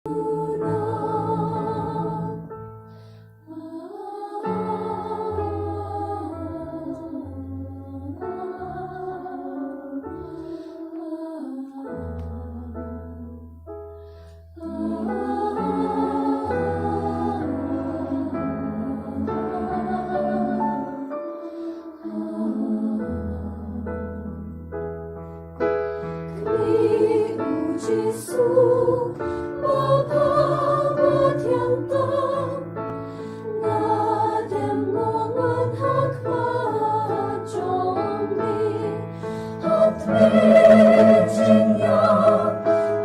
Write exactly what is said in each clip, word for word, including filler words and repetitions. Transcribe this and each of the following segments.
Kane u Jisu, Baba ba thiang tam, nga dem nga wan ha khmat jong me. Ha tnat jingïap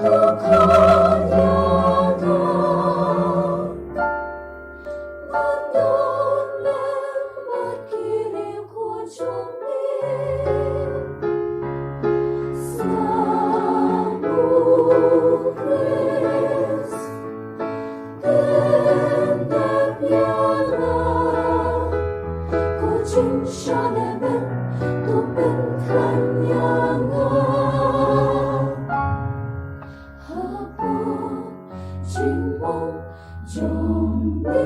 to khot ïa nga. Ngan don lem bad ki riewkhuid jong me. Sa u Khrist, pyndep ïa nga. Ko jingshah lehbeiñ to pynkhlaiñ ïa nga. Hapoh jingmong jong me,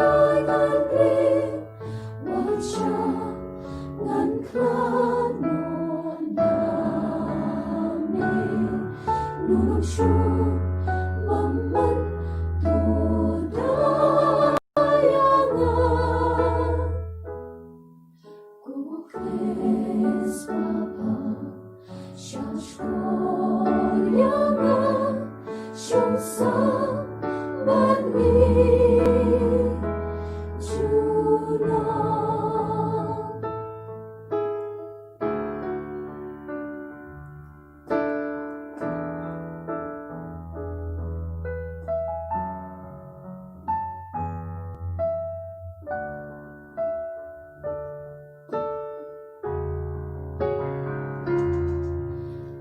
ai ngan rit, wat shah ngan khlad noh na me. Ngan ym shu bymman, to da ïa nga. Ko Khrist Baba, shah shkor ïa nga, shong sah bad ngi junom.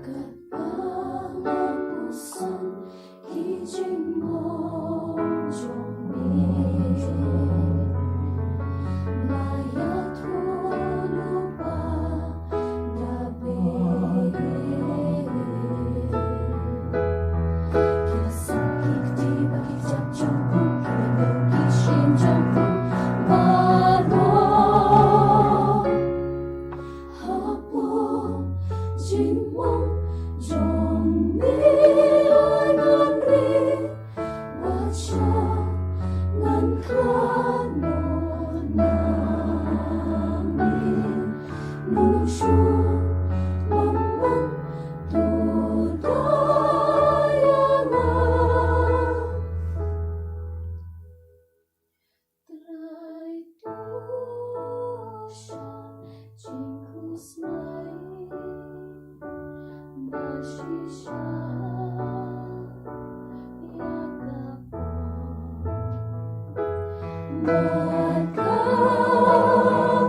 Katba nga puson ki jingmong jong me, nga ïathuh lypa da beh. Ki la sah ki kti bad ki kjat jong u, ki la beh ki shim jong u baroh. Hapoh jingmong jong me, ai ngan rit, wat shah ngan khlad noh na me. Ngan ym shu bymman, to da ïa nga. Trai, to shah jingkhuslai ba shisha ïa ka pop, bad ka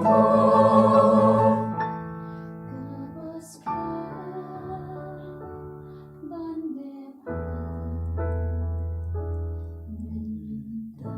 pop kaba skhem ban dep ha mynta.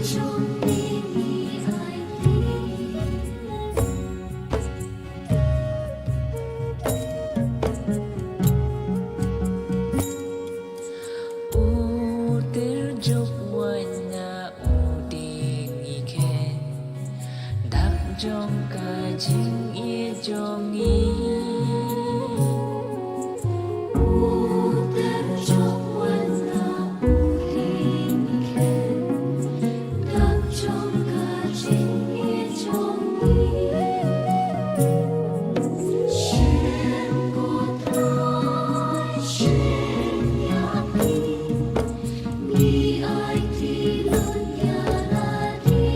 U Tyrjup Waiñ na u dieng ngi kheiñ, dak jong ka jingïeit jong ngi. U Tyrjup Waiñ na u dieng ngi kheiñ, dak jong ka jingïeit jong ngi. Shim ko Trai, shim ïa ngi, ngi aiti lut ïa lade.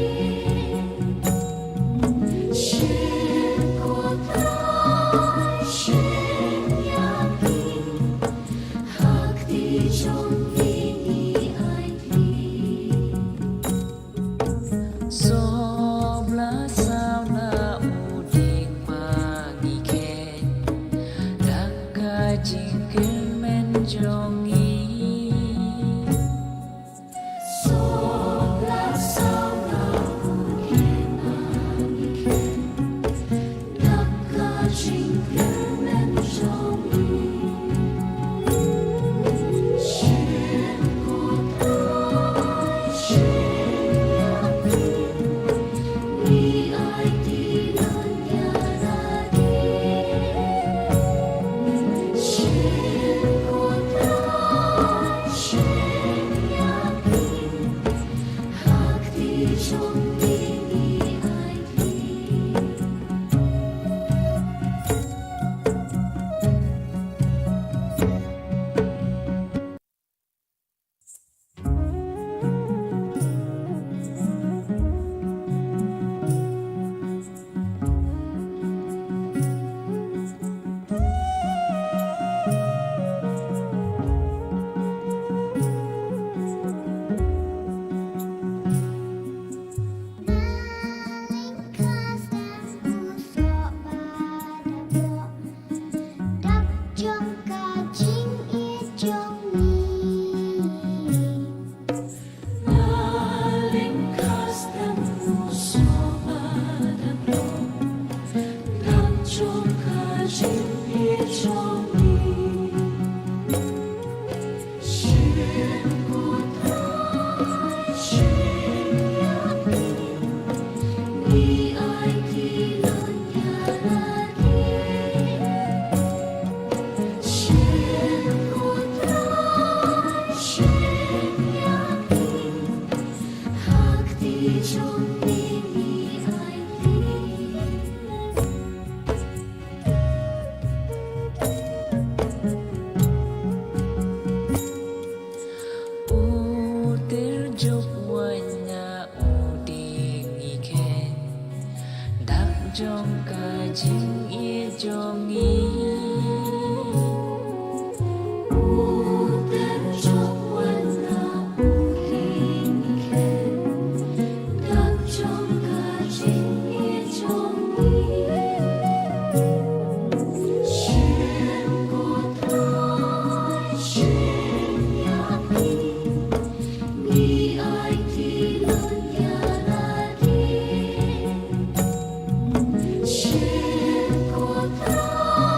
Shim ko Trai, shim ïa ngi, ha kti jong ngi ngi aiti. Sop la saw na u dieng ba ngi kheiñ, dak ka jingkyrmen jong ngi. Sop la saw na u dieng ba ngi kheiñ, dak ka jingkyrmen jong ngi. Shim ko Trai, shim ïa ngi, ngi aiti lut ïa lade. Shim ko Trai, shim ïa ngi, ha kti jong ngi ngi aiti. Dak jong ka jingïeit jong ngi. Dak jong ka jingïeit jong ngi. U Tyrjup Waiñ na u dieng ngi kheiñ, dak jong ka jingïeit jong ngi. U Tyrjup Waiñ na u dieng ngi kheiñ, dak jong ka jingïeit jong ngi. Shim ko Trai, shim ïa ngi, ngi aiti lut ïa lade. Shim ko Trai,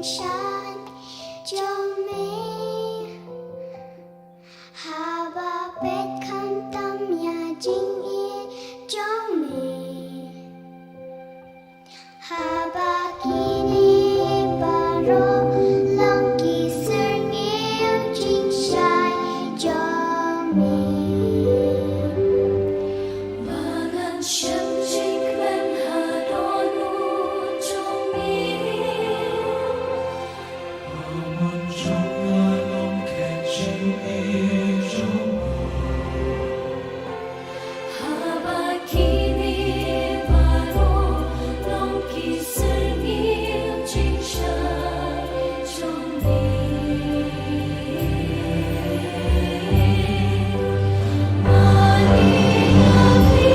shai jong me. Haba peit khamtam ïa jingïeit jong me. Haba kine baroh long ki syrngiew jingshai jong me. Ba ngan shem jingkmen ha dohnud jong me. Amon jong nga long ka jingïeit jong me. Haba kine baroh long ki syrngiew jingshai jong me. Mane ïa me.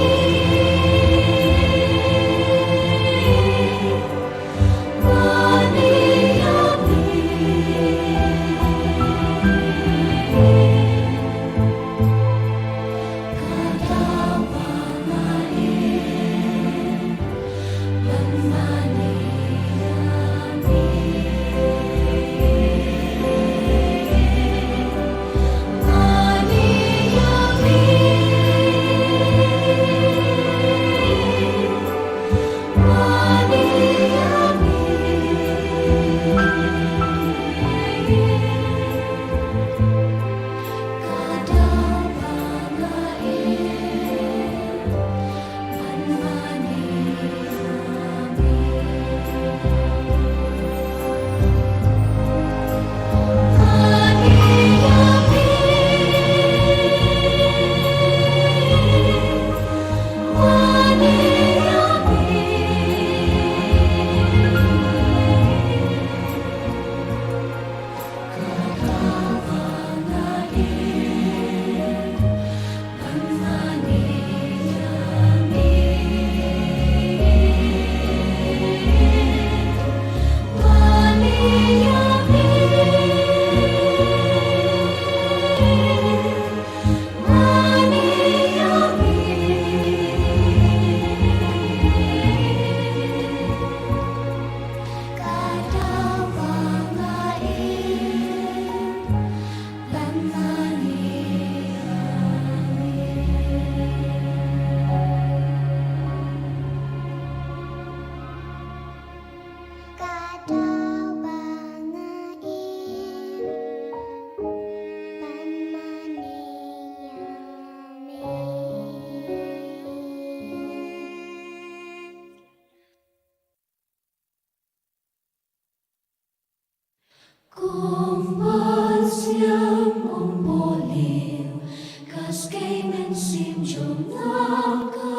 Kum ban siang um boliu, ka skei mynsiem jong nga ka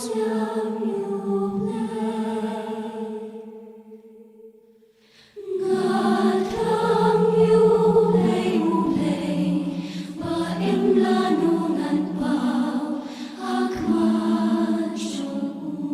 siang ïa U Blei. Nga dang ïa U Blei, U Blei, ba im lano ngan paw ha khmat jong u.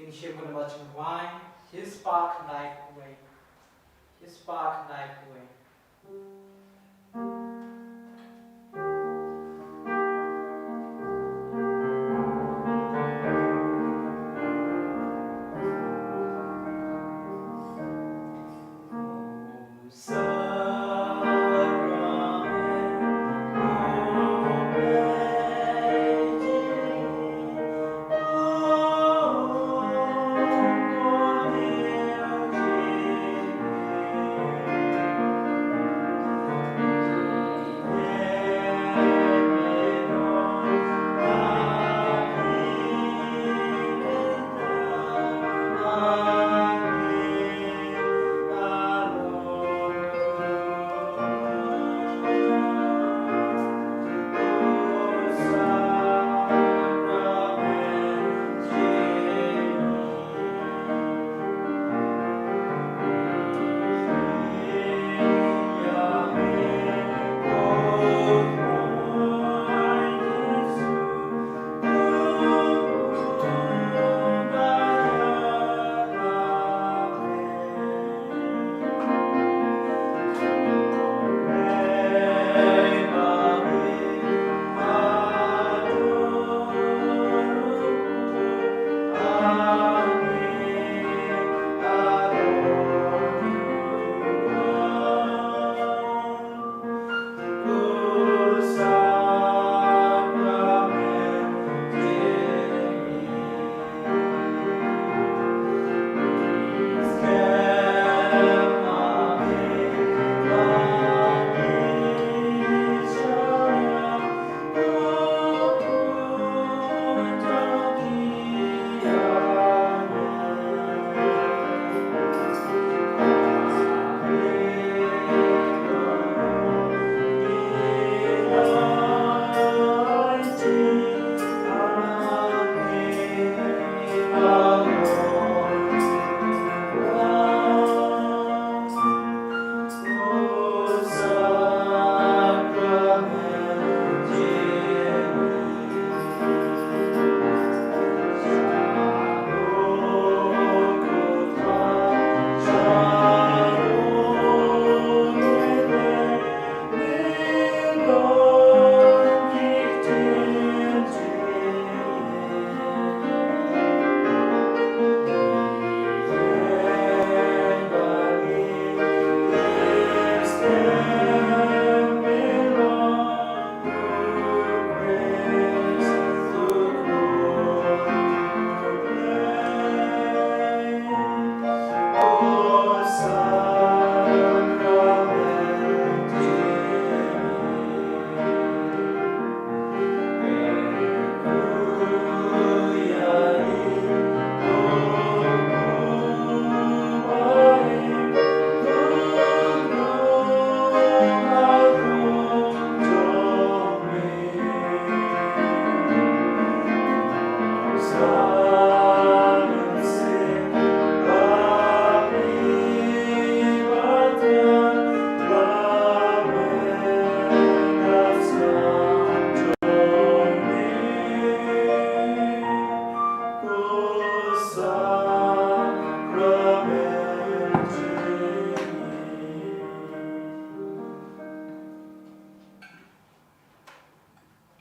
Ngin shim ïa ka number jong ka waiñ, His Park Night Wing. His Park Night Wing.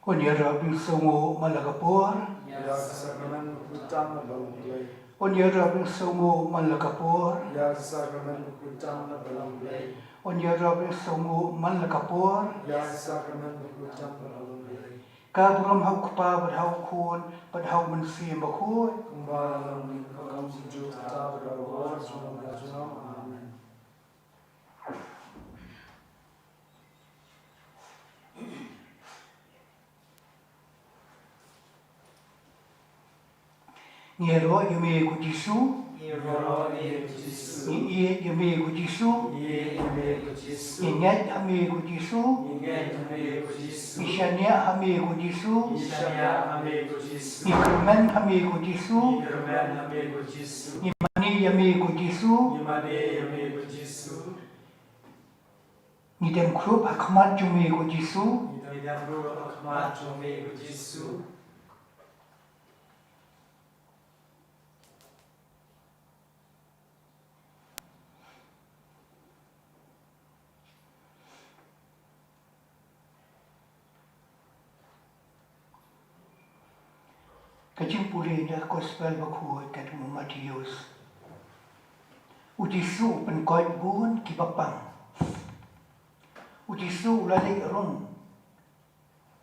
Un ïarap ïa u sngewbha man la ka por. Ïa ka sakramen bakhuid tam na balang Blei. Un ïarap ïa u sngewbha man la ka por. Ïa ka sakramen bakhuid tam na balang Blei. Un ïarap ïa u sngewbha man la ka por. Ïa ka sakramen bakhuid tam na balang Blei. Ka burom ha u Kpa bad ha u Khun bad ha u Mynsiem Bakhuid. Kumba la long mynta, kumjuh, mynta bad ha u junom junom. Amen. Ngi ïaroh ïa me ko Jisu. Ngi ïaroh ïa me ko Jisu. Ngi ïeit ïa me ko Jisu. Ngi ïeit ïa me ko Jisu. Ngi ngeit ha me ko Jisu. Ngi ngeit ha me ko Jisu. Ngi shaniah ha me ko Jisu. Ngi shaniah ha me ko Jisu. Ngi kyrmen ha me ko Jisu. Ngi kyrmen ha me ko Jisu. Ngi mane ïa me ko Jisu. Ngi mane ïa me ko Jisu. Ngi dem khrup ha khmat jong me ko Jisu. Ngi dem khrup ha khmat jong me ko Jisu. Ka jingpule na ka Gospel Bakhuid katkum u Mathaios. U Jisu u pynkoit bun kiba pang. U Jisu u la leit rung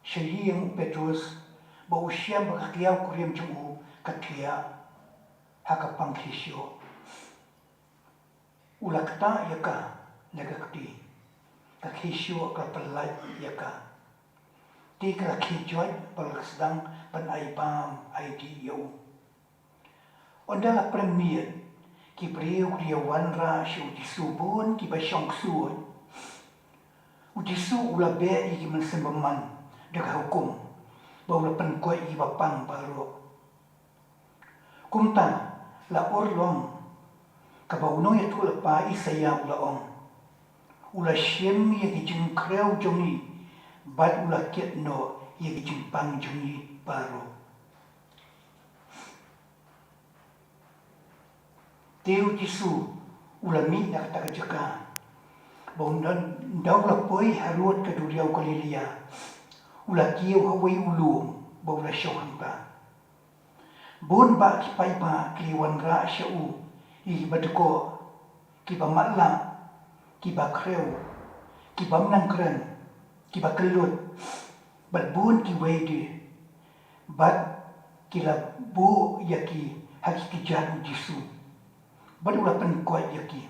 sha ïing u Petros, ba u shem ba ka kiaw kurim jong u ka thiah ha ka pang khie shuh. U la ktah ïa ka na ka kti, ka khie shuh ka la pyllait ïa ka. Te ka la khie joit bad ka la sdang ban ai bam ai dih ïa u. Ynda la prem miet, ki briew ki la ïa wanrah sha u Jisu bun kiba shong ksuid. U Jisu u la beh ïa ki mynsiem bymman da ka hukum, bad u la pynkoit ïa kiba pang baroh. Kumta, la urlong kaba u nongïathuhlypa Isaïah u la ong. U la shim ïa ki jingkhrew jong ngi, bad u la kit noh ïa ki jingpang jong ngi baroh. Te u Jisu u la mih na kata ka jaka. Bad ynda, ynda u la poi harud ka duriaw Galilea, u la kiew ha uwei u lum, bad u la shong hangta. Bun bah ki paidbah ki la wanrah sha u, ïa kiba dkoh, kiba matlah, kiba khrew, ki bym nang kren, kiba kyllut, bad bun kiwei de, bad ki la buh ïa ki ha ki kjat u Jisu, bad u la pynkoit ïa ki.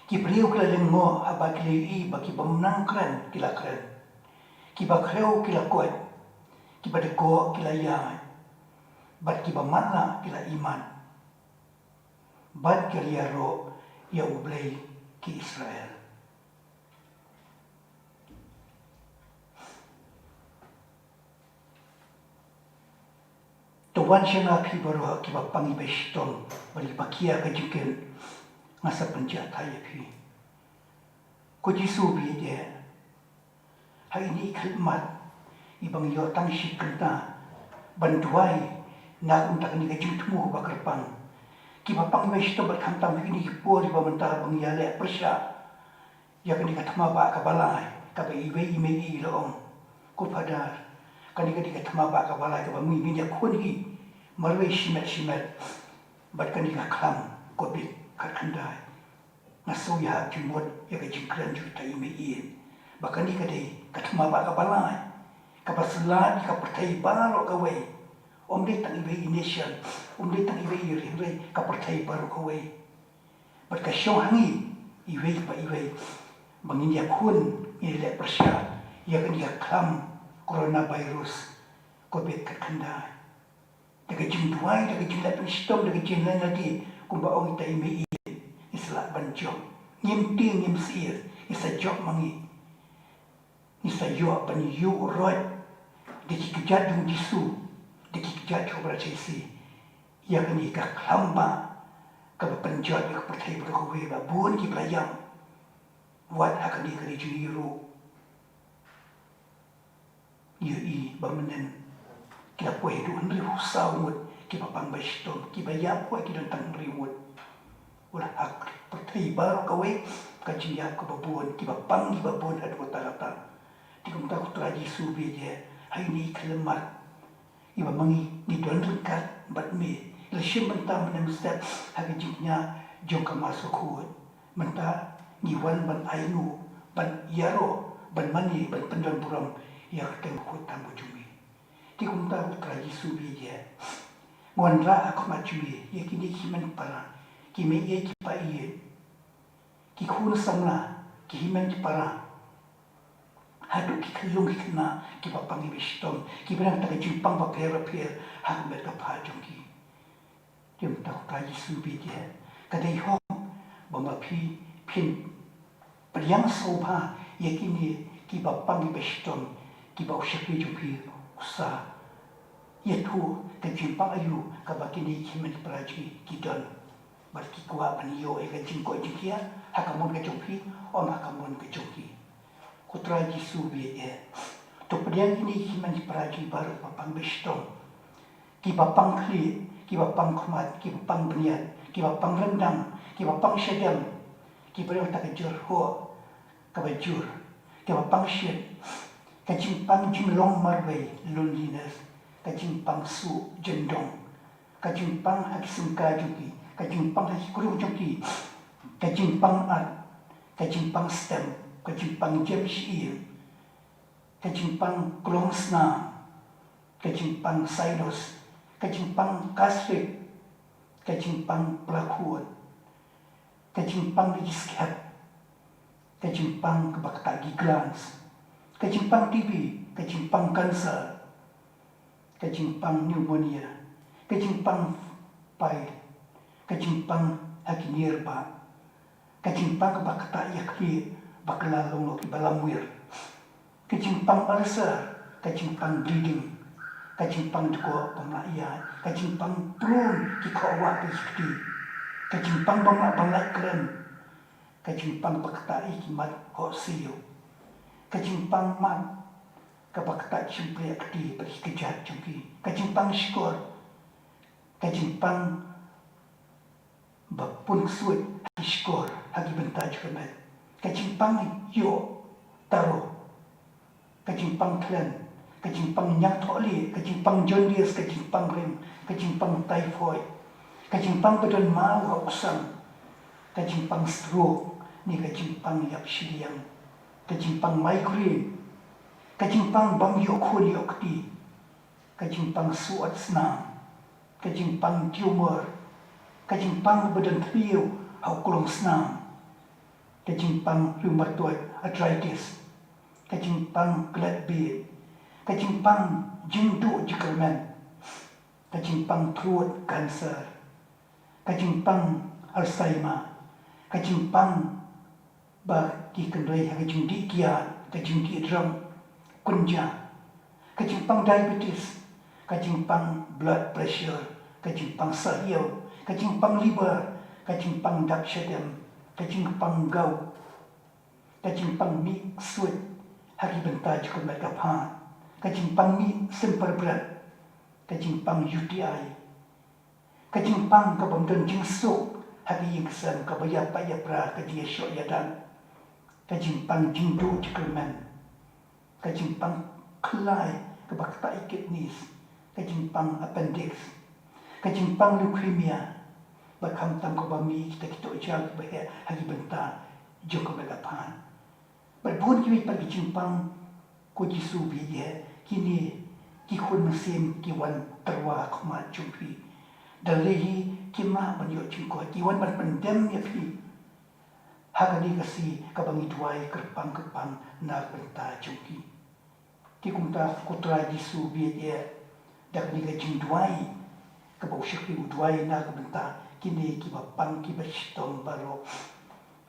Ki briew ki la lyngngoh haba ki la ïohi ba ki bym nang kren ki la kren, kiba khrew ki la koit, kiba dkoh ki la ïaid, bad kiba matlah ki la imat. Bad ki la ïaroh ïa U Blei ki Israel. To wan sha nga phi baroh kiba pang kiba shitom bad kiba khia ka jingkit, nga sa pynjah thait ïa phi. Ko Jisu ba ïeit, ha ine i khlieh mat iba ngi ïoh tang shi kynta ban duwai na ka bynta kane ka jingthmu kaba kyrpang, kiba pang kiba shitom bad khamtam ha kine ki por kiba mynta ba ngi ïaleh pyrshah ïa kane ka thma bah kaba lai, kaba iwei i mei i la ong, ko Phadar, kane ka dei ka thma bah kaba lai kaba ngi ngin ïakhun hi marwei shimet shimet bad kane ka khlam Covid khatkhyndai. Nga sngew ïa ka jingmut ïa ka jingkren jong kita i mei i ba kane ka dei ka thma bah kaba lai, kaba slat ïa ka pyrthei baroh kawei. Ym dei tang iwei i nation, ym dei tang iwei i ri, hynrei ka pyrthei baroh kawei. Bad ka shong ha ngi iwei pa iwei ba ngin ïakhun, ngin ïaleh pyrshah ïa kane ka khlam coronavirus Covid khatkhyndai. Da ka jingduwai, da ka jingleh pynshitom, da ka jingleh lade, kumba ong ita i mei i, ngi sa lah ban jop. Ngim tieng, ngim syier, ngi sa jop ma ngi. Ngi sa ïoh ban ïuh roit da ki kjat jong u Jisu, da ki kjat jong u Kynrad Ïa kane ka khlam bah kaba pynjot ïa ka pyrthei baroh kawei, ba bun kiba la ïap wat ha kane ka ri jong ngi ruh. Ngi ïohi ba mynnin ki la poi haduh hynriewphew saw ngut kiba pang ba shitom, kiba ïap wat ki don tang hynriew ngut. Wat ha ka pyrthei baroh kawei ka jingïap kaba bun, kiba pang kiba bun haduh katta katta. Te ko Trai Jisu, bia ïa ha ine i khyllipmat iba ma ngi ngi don ryngkat bad me. La shim bynta mynne mynstep ha ka jingkñia jong ka Mass Bakhuid. Mynta ngi wan ban ainguh, ban ïaroh, ban mane, ban pyndonburom ïa ka kyrteng bakhuid tam ka jong me. Te kumta ko Trai Jisu, bia ïa nga wanrah ha khmat jong me ïa kine ki hynmen ki para, ki mei ïeit ki pa ïeit, ki khun samla, ki hynmen ki para, haduh ki khyllung ki khynnah kiba pang kiba shitom, kiba don tang ka jingpang bapher bapher ha ka met ka phad jong ki. Te mynta ko Trai Jisu, bia ïa ka dei hok ba ma phi phin pdiang sngewbha ïa kine kiba pang kiba shitom, kiba u shakri jong phi u sa ïathuh ka jingpang aïu kaba kine ki hynmen ki para jong ngi ki don, bad ki kwah ban ïoh ïa ka jingkoit jingkhiah ha ka mon ka jong phi, ym ha ka mon ka jong ki. Ko Trai Jisu, bia ïa, to pdiang ïa kine ki hynmen ki para jong ngi baroh ba pang ba shitom, kiba pang khlieh, kiba pang khmat, kiba pang bniat, kiba pang ryndang, kiba pang shadem, kiba don tang ka jingkyrhuh kaba jur, kiba pang shit, ka jingpang jinglong marwei, loneliness, ka jingpang suh jyndong, ka jingpang ha ki syngkai jong ki, ka jingpang ha ki krung jong ki, ka jingpang at, ka jingpang stem, ka jingpang jem shi-ïing, ka jingpang klong snam, ka jingpang sinus, ka jingpang gastric, ka jingpang pla khun, ka jingpang ki skhem, ka jingpang kaba ktah ki glands, ka jingpang T B, ka jingpang cancer, ka jingpang pneumonia, ka jingpang pile, ka jingpang ha ki nier bah, ka jingpang kaba ktah ïa khlieh, bakla long noh kiba lamwir, ka jingpang ulcer, ka jingpang bleeding, ka jingpang dkoh bym lah ïaid, ka jingpang prun ki khohwah ki kti, ka jingpang bym lah ban lait kren, ka jingpang ba ktah ïa ki mat hohsiew, ka jingpang mat kaba ktah ki shympriah kti bad ki kjat jong ki, ka jingpang shkor, ka jingpang ba pun ksuid ha ki shkor ha ki bynta jong ka met, ka jingpang ïoh taro, ka jingpang thlen, ka jingpang ñiangthohlieh, ka jingpang jaundice, ka jingpang ring, ka jingpang typhoid, ka jingpang ba don maw ha u ksang, ka jingpang stroke ne ka jingpang ïap shiliang, ka jingpang migraine, ka jingpang bym ïoh khun ïoh kti, ka jingpang suh at snam, ka jingpang tumor, ka jingpang ba don thliew ha u klong snam, ka jingpang rheumatoid arthritis, ka jingpang klet bieit, ka jingpang jingduh jingkyrmen, ka jingpang throat cancer, ka jingpang Alzheimer, ka jingpang ba ki kynrei ha ka jingdih kiad, ka jingdih drok, kynja, ka jingpang diabetes, ka jingpang blood pressure, ka jingpang sahiaw, ka jingpang liver, ka jingpang dap shadem, ka jingpang gout, ka jingpang mih ksuid ha ki bynta jong ka met ka phad, ka jingpang mih symper bret, ka jingpang U T I, ka jingpang ka bym don jingsuk ha ka ïing ka sem, kaba ïapait ïapra, ka jingïashoh ïadat, ka jingpang jingduh jingkyrmen, ka jingpang khlai kaba ktah ïa kidneys, ka jingpang appendix, ka jingpang leukemia, bad khamtam kaba mih kita ki tohjal kiba heh ha ki bynta jong ka met ka phad. Bad bun kiwei pat ki jingpang, ko Jisu, bia ïa kine ki khun mynsiem ki wan tyrwa ha khmat jong phi. Da lei hi kim lah ban ïoh jingkoit, ki wan ban pyndem ïa phi ha kane ka sngi kaba ngi duwai kyrpang kyrpang na ka bynta jong ki. Te kumta ko Trai Jisu, bia ïa da kane ka jingduwai kaba u shakri u duwai na ka bynta kine kiba pang kiba shitom baroh.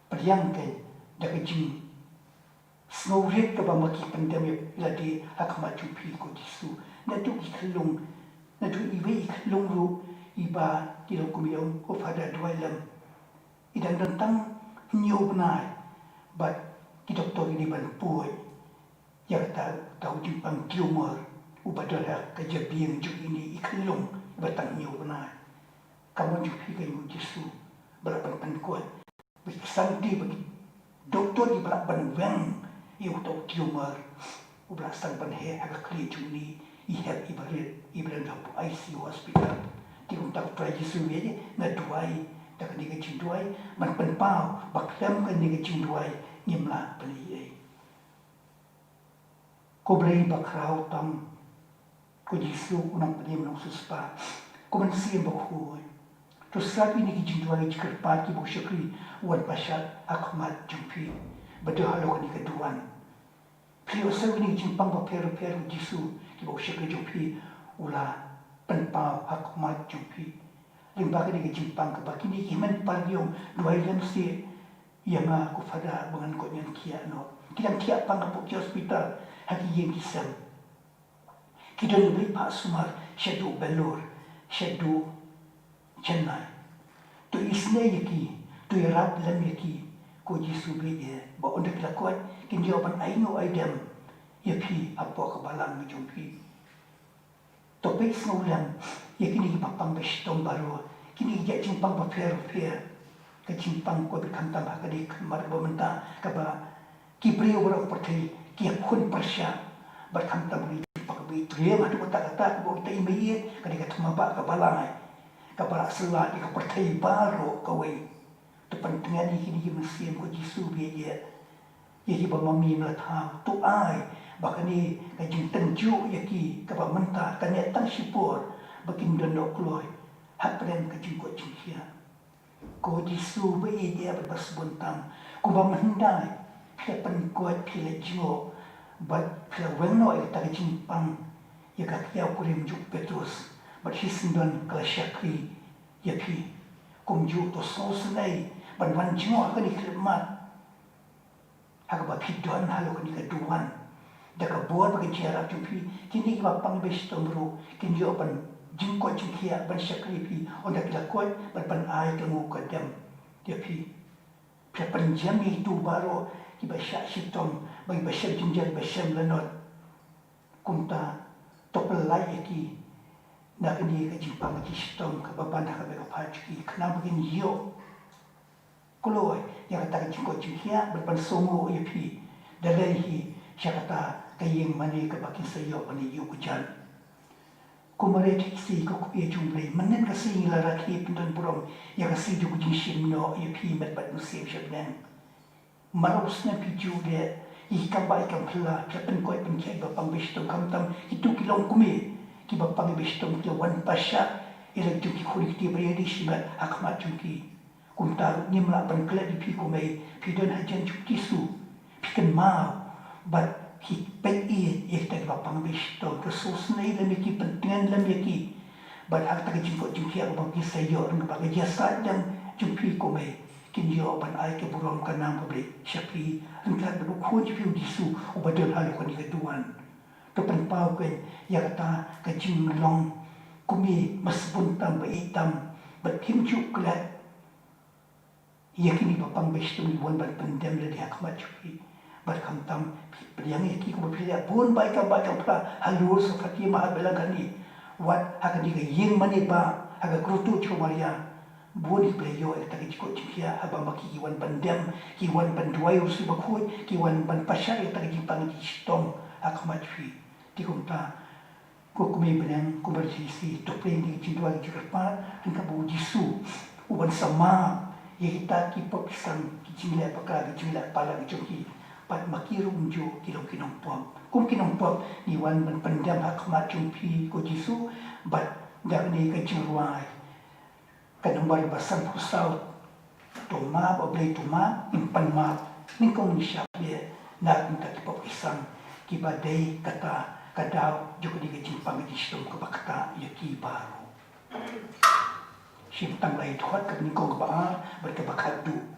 Pdiang kein da ka jing sngewrit kaba ma ki pyndem ïa lade ha khmat jong phi ko Jisu. Naduh ki khyllung, naduh iwei i khyllung ruh iba ki long kum i ong, ko Father, duwai lem. I dang don tang hynñiew bnai bad ki doktor ki dei ban poi ïa kata, kata u jingpang tumor uba don ha ka jabieng jong ine i khyllung iba tang hynñiew bnai. Ka mon jong phi ka ïeng, ko Jisu, ba lah ban pynkoit. Ba ki sangti, ba ki doktor kiba lah ban weng ïa uta u tumor. U ba la sdang ban heh ha ka khlieh jong une i hep i barit, i ba don ha I C U hospital. Te kumta ko Trai Jisu u ïathuh, nga duwai da kane ka jingduwai ban pynpaw ba khlem kane ka jingduwai ngim lah ban ïohi ei. Ko Blei bakhraw tam, ko Jisu u nongpynim nongsiewspah, ko Mynsiem Bakhuid, to sngap ïa kine ki jingduwai jingkyrpad kiba u shakri u wan pashat ha khmat jong phi. Bad halor kane ka duwan, phi ïoh sngewthuh ïa kine ki jingpang bapher bapher, ko Jisu, kiba u shakri jong phi u la pynpaw ha khmat jong phi. Lyngba kane ka jingpang kaba kine ki hynmen ki para ïong duwai lem seh ïa nga ko Fada ba ngan koit ngan khiah noh. Ki dang thiah pang hapoh ki hospital, ha ki ïing ki sem. Ki don kiba leit phah sumar shaduh Bangalore, shaduh Chennai. To isynei ïa ki, to ïarap lem ïa ki, ko Jisu, bad ïa ba ynda ki la koit kin ïoh ban ai nguh ai dem ïa phi hapoh ka balang jong phi. To peit sngewlem ïa kine kiba pang ba shitom baroh, kine ki jait jingpang bapher bapher. Ka jingpang kaba khamtam ha kane ka khmat ba mynta, kaba ki briew baroh ka pyrthei ki ïakhun pyrshah. Bad khamtam kane ka jingpang kaba i triem haduh katta katta, kaba ong kita i mei ïeit, kane ka thma ba kaba lai, kaba la syllah ïa ka pyrthei baroh kawei. To pyntngen ïa kine ki mynsiem, ko Jisu, bad ïa ïa kiba ma me me la thaw. To ai ba kane ka jingtynjuh ïa ki kaba mynta kan ïa tang shipor ba kin don noh kloi hapdeng ka jingkoit jingkhiah. Ko Jisu ba ïeit bad ba sbun tam, kumba mynhyndai phi la pynkoit, phi la jngoh bad phi la weng noh ïa kata ka jingpang ïa ka kiaw kurim jong u Petrus, bad shisyndon ka la shakri ïa phi. Kumjuh to sngewsynei ban wan jngoh ha kane ka khyllipmat ha kaba phi don halor kane ka duwan. Da ka bor bad ka jingïarap jong phi, kine kiba pang ba shitom ruh kin ïoh ban jingkoit jingkhiah, ban shakri ïa phi ynda ki la koit, bad ban ai ka nguh ka dem ïa phi. Phi la pynjem ïa kito baroh kiba shah shitom, ba kiba shem jynjar, kiba shem lanot. Kumta to pyllait ïa ki na kane ka jingpang ka jingshitom kaba ban ha kaba ka phad jong ki, khnang ba kin ïoh kloi ïa kata ka jingkoit jingkhiah bad ban sngewnguh ïa phi da leit hi sha kata ka ïing mane kaba kin sa ïoh ban ïuh kjat. Ko Maria Theisotti, ko Kmie jong U Blei, mynnin ka sngi ngi la rakhe pyndonburom ïa ka sngi jong ka jingshim noh ïa phi, met bad mynsiem sha bneng. Mar u snem phi ju leh ïa ki kam bah ïa ki kam phylla, phi la pynkoit pynkhiah ïa kiba pang ba shitom, khamtam kito ki longkmie, kiba pang ba shitom ki la wan pyrshah ïa la ki jong ki khun ki kti ba ïadei shimet ha khmat jong ki. Kumta ruh ngim lah ban klet ïa phi ko Mei, phi don hajan jong u Jisu. Phi kynmaw bad phi peit ïa kita kiba pang ba shitom, to sngewsynei lem ïa ki, pyntngen lem ïa ki. Bad ha kata ka jingkoit jingkhiah kaba ki sa ïoh ryngkat bad ka jingïasaid lem jong phi ko Mei, kin ïoh ban ai ka burom ka nam ka Blei sha phi ryngkat bad u Khun jong phi u Jisu uba don halor kane ka duwan. To pynpaw kein ïa kata ka jinglong kmie ba sbun tam, ba ïeit tam, bad phim ju klet ïa kine ba pang ba shitom, ki wan ban pyndem lade ha khmat jong phi. Bad khamtam phi pdiang ïa ki kumba phi leh bun bah ïa ki kam bah ïa ki kam phylla halor sha Fatima, ha Balang Khani, wat ha kane ka ïing mane bah, ha ka grotto jong ka Maria. Bun kiba la ïoh ïa kata ka jingkoit jingkhiah haba ma ki ki wan ban dem, ki wan ban duwai ïa u Mynsiem Bakhuid, ki wan ban pyrshah ïa kata ka jingpang jingshitom ha khmat jong phi. Te kumta ko Kmie bneng, ko Maria Theisotti, to plie ïa ki jingduwai ki jingkyrpad ryngkat bad u Jisu, u ban sa map ïa kita ki pop ki sang, ki jingleh bakla, ki jingleh palat ki jong ki. Bad ma ki ruh kumjuh ki long ki nongpop. Kum ki nongpop ngi wan ban pyndem ha khmat jong phi ko Jisu, bad da kane ka jingrwai ka nombar ba sanphew saw. To map, A Blei to map, ngin pan map nyngkong nyngshap ïa na ka bynta ki pop ki sang, kiba dei kata ka daw jong kane ka jingpang ka jingshitom kaba ktah ïa ki baroh. Shim tang lai dkhot, kaba nyngkong, kaba ar bad kaba khatduh.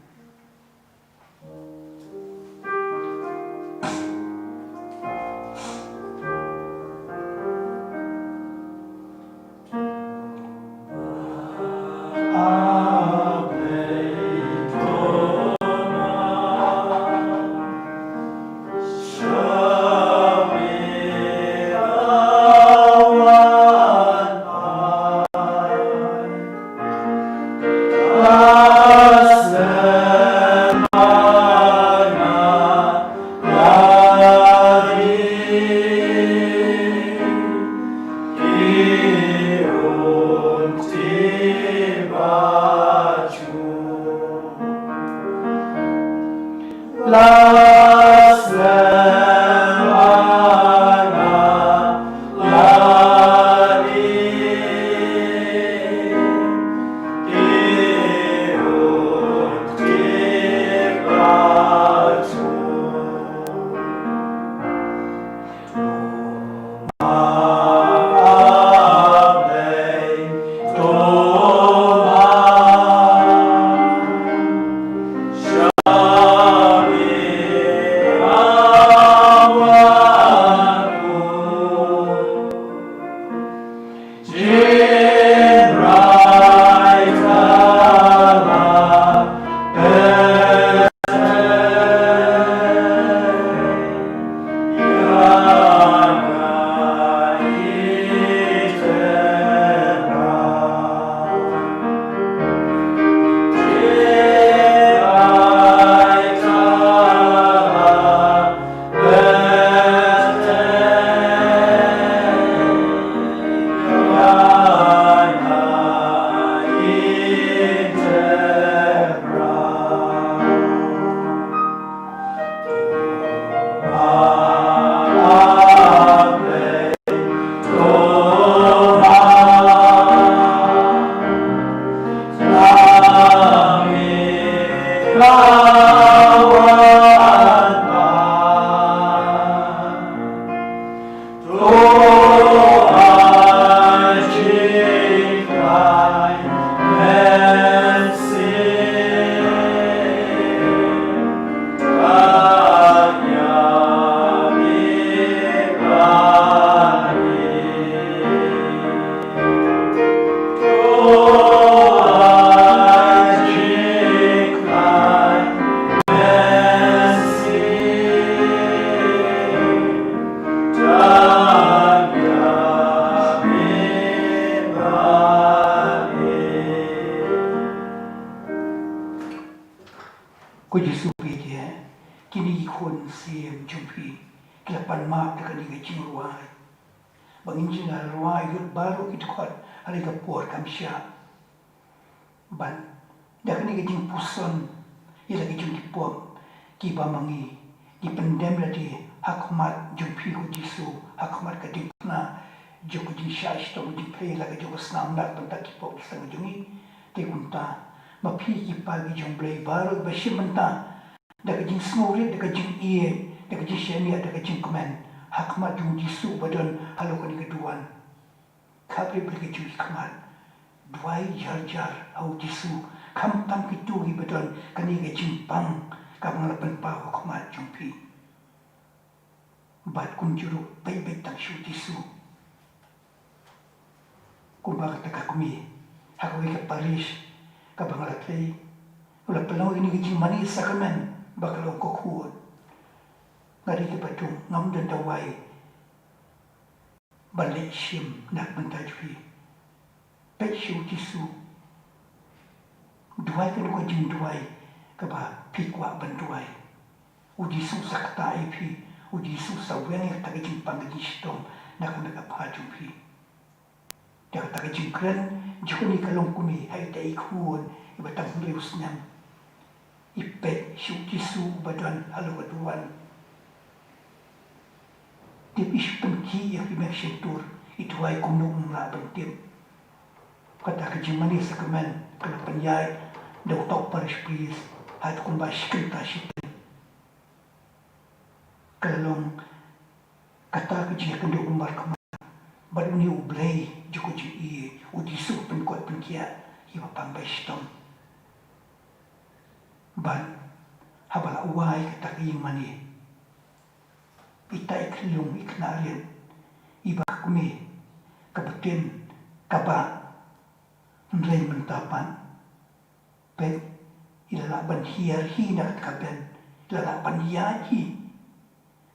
Ko Jisu, phi ïa kine ki khun siem jong phi ki la pan map da kane ka jingrwai, ba ngin jin la rwai lut baroh ki dkhot ha kane ka por kam shah. Ban da kane ka jingpuson ïa la ki jong ki pop kiba ma ngi ngi pyndem lade ha khmat jong phi ko Jisu, ha khmat ka diengphna jong ka jingshah shitom jong phi la ka jong ka snam na ka bynta ki pop ki seng jong ngi. Te kumta ma phi ki pa ki jong Blei baroh ba shim bynta da ka jingsngewrit, da ka jingïeit, da ka jingshaniah, da ka jingkmen ha khmat jong Jisu ba don halor kane ka duwan. Khapri bad ka jong ki khmat. Duwai jar jar ha u Jisu, khamtam kito kiba don kane ka jingpang kaba nga la pynpaw ha khmat jong phi. Bad kumjuh ruh peit beit tang sha u Jisu. Kumba kata ka kmie ha kawei ka parish kaba nga la trei, u la pynlong ïa kane ka jingmane sakramen ba ka long ka khun. Nga dei kaba dum, ngam don dawai ban leit shim na ka bynta jong phi. Peit sha u Jisu. Duwai kano ka jingduwai kaba phi kwah ban duwai. U Jisu sa ktah ïa phi, u Jisu sa weng ïa kata ka jingpang ka jingshitom na ka met ka phad jong phi. Da kata ka jingkren jong kane ka longkmie ha ita i khun iba tang hynriew snem. I peit sha u Jisu uba don halor ka duwan. Tip i shu pynkhih ïa ki meng shyntur, i duwai kumno um lah ban tip. Kata ka jingmane sakramen ka la pynïaid da u top parish priest ha kata kumba shi kynta shi teng. Ka la long kata ka jingïakynduh kumba khmat bad une u Blei jong ka jingïeit, u Jisu u pynkot pynkhiah ïa ba pang ba shitom. Bad haba la wai kata ka ïingmane, ita i khyllung i khynnah rit iba ka kmie kaba tien kaba hynrei mynta pat. Peit, i la lah ban hiar hi na kata ka ben, i la lah ban ïaid hi.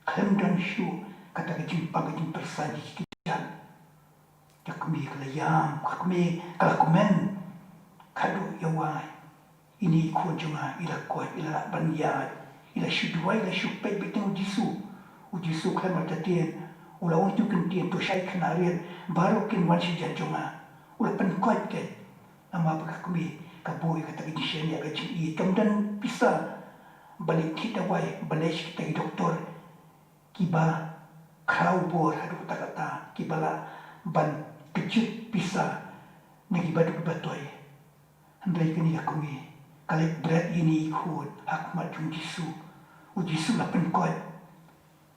Khlem don shuh kata ka jingpang ka jingpyrshah jong ki kjat. Ka kmie ka la ïam, ka kmie ka la kmen. Ka duh ïa wai. Ine i khun jong nga i la koit, i la lah ban ïaid, i la shu duwai, i la shu peit beit tang u Jisu. U Jisu khlem artatien u la ong ïa u ktien, to shah ïa ki khynnah rit baroh kin wan sha jan jong nga. U la pynkoit keiñ. Namar ba ka kmie ka buh ïa kata ka jingshaniah ka jingïeit, kam don pisa. ba leit thied dawai, ba leit sha kita ki doktor kiba khraw bor haduh katta katta, kiba lah ban kjut pisa na ki baduk ki batoi. Hynrei kane ka kmie ka leit bret ïa ine i khun ha khmat jong u Jisu. U Jisu la pynkoit,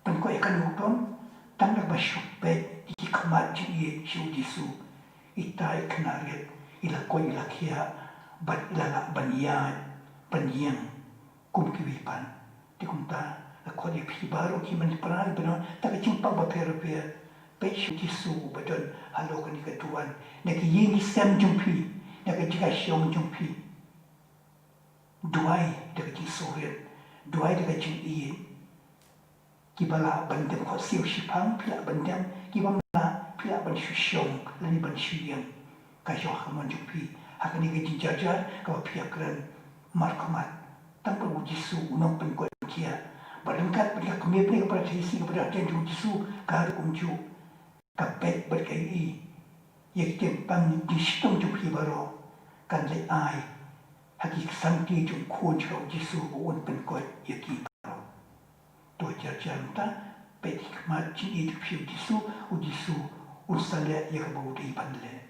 pynkoit ïa kano rukom? Tang da kaba shu peit ïa ki khmat jingïeit sha u Jisu, ita i khynnah rit i la koit, i la khiah, bad i la lah ban ïaid ban ïeng kum kiwei pat. Te kumta nga khot ïa phi baroh ki hynmen ki para, ïa ba don da ka jingpang bapher bapher, peit sha u Jisu uba don halor kane ka duwan, na ki ïing ki sem jong phi, na ka jingïashong jong phi. Duwai da ka jingsngewrit, duwai da ka jingïeit. Kiba lah ban dem khohsiew shiphang, phi lah ban dem, ki bym lah, phi lah ban shu shong lane ban shu ïeng. Ka jong ka mon jong phi ha kane ka jingjarjar kaba phi ïakren markhmat. Tang ba u Jisu u nongpynkhiah, ba ryngkat bad ka kmie phi, ka para Pharisi, ka para hadien jong u Jisu, ka rukom jong ka peit bad ka ïohi ïa ki jingpang jingshitom jong phi baroh, kan leit ai ha ki kti jong u Khun jong u Jisu ba un pynkoit ïa ki baroh. To jar jar mynta, peit ki khmat jingïeit jong phi ïa u Jisu, u Jisu un sa leh ïa kaba u dei ban leh.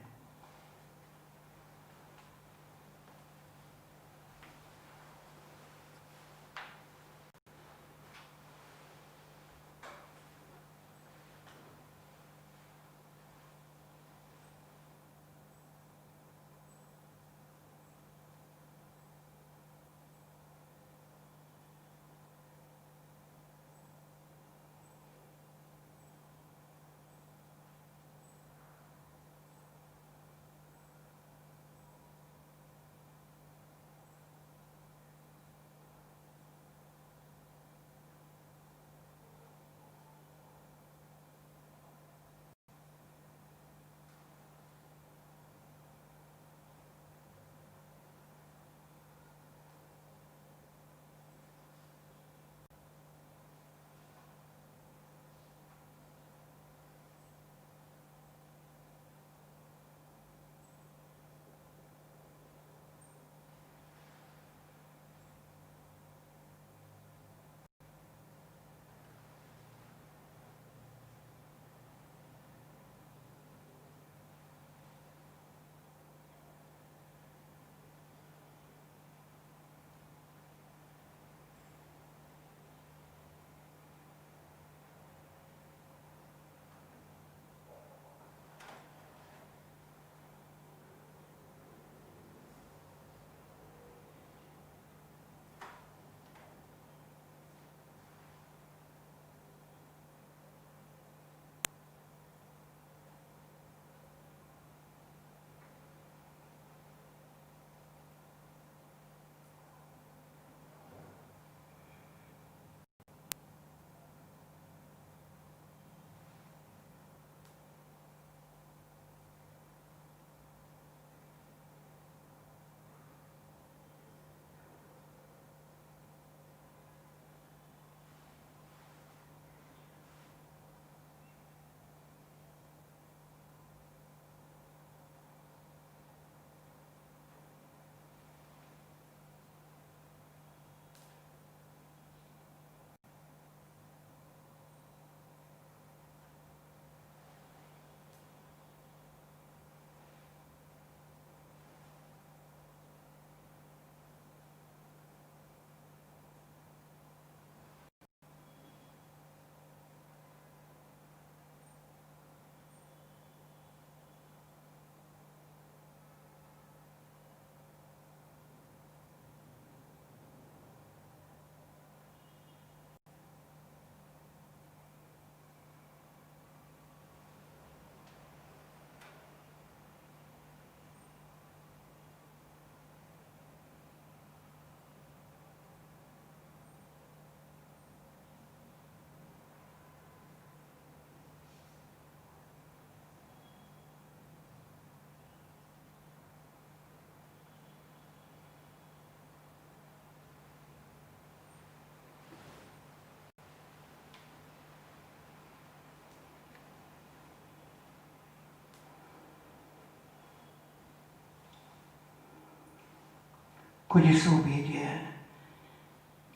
Ko Jisu ba ïeit,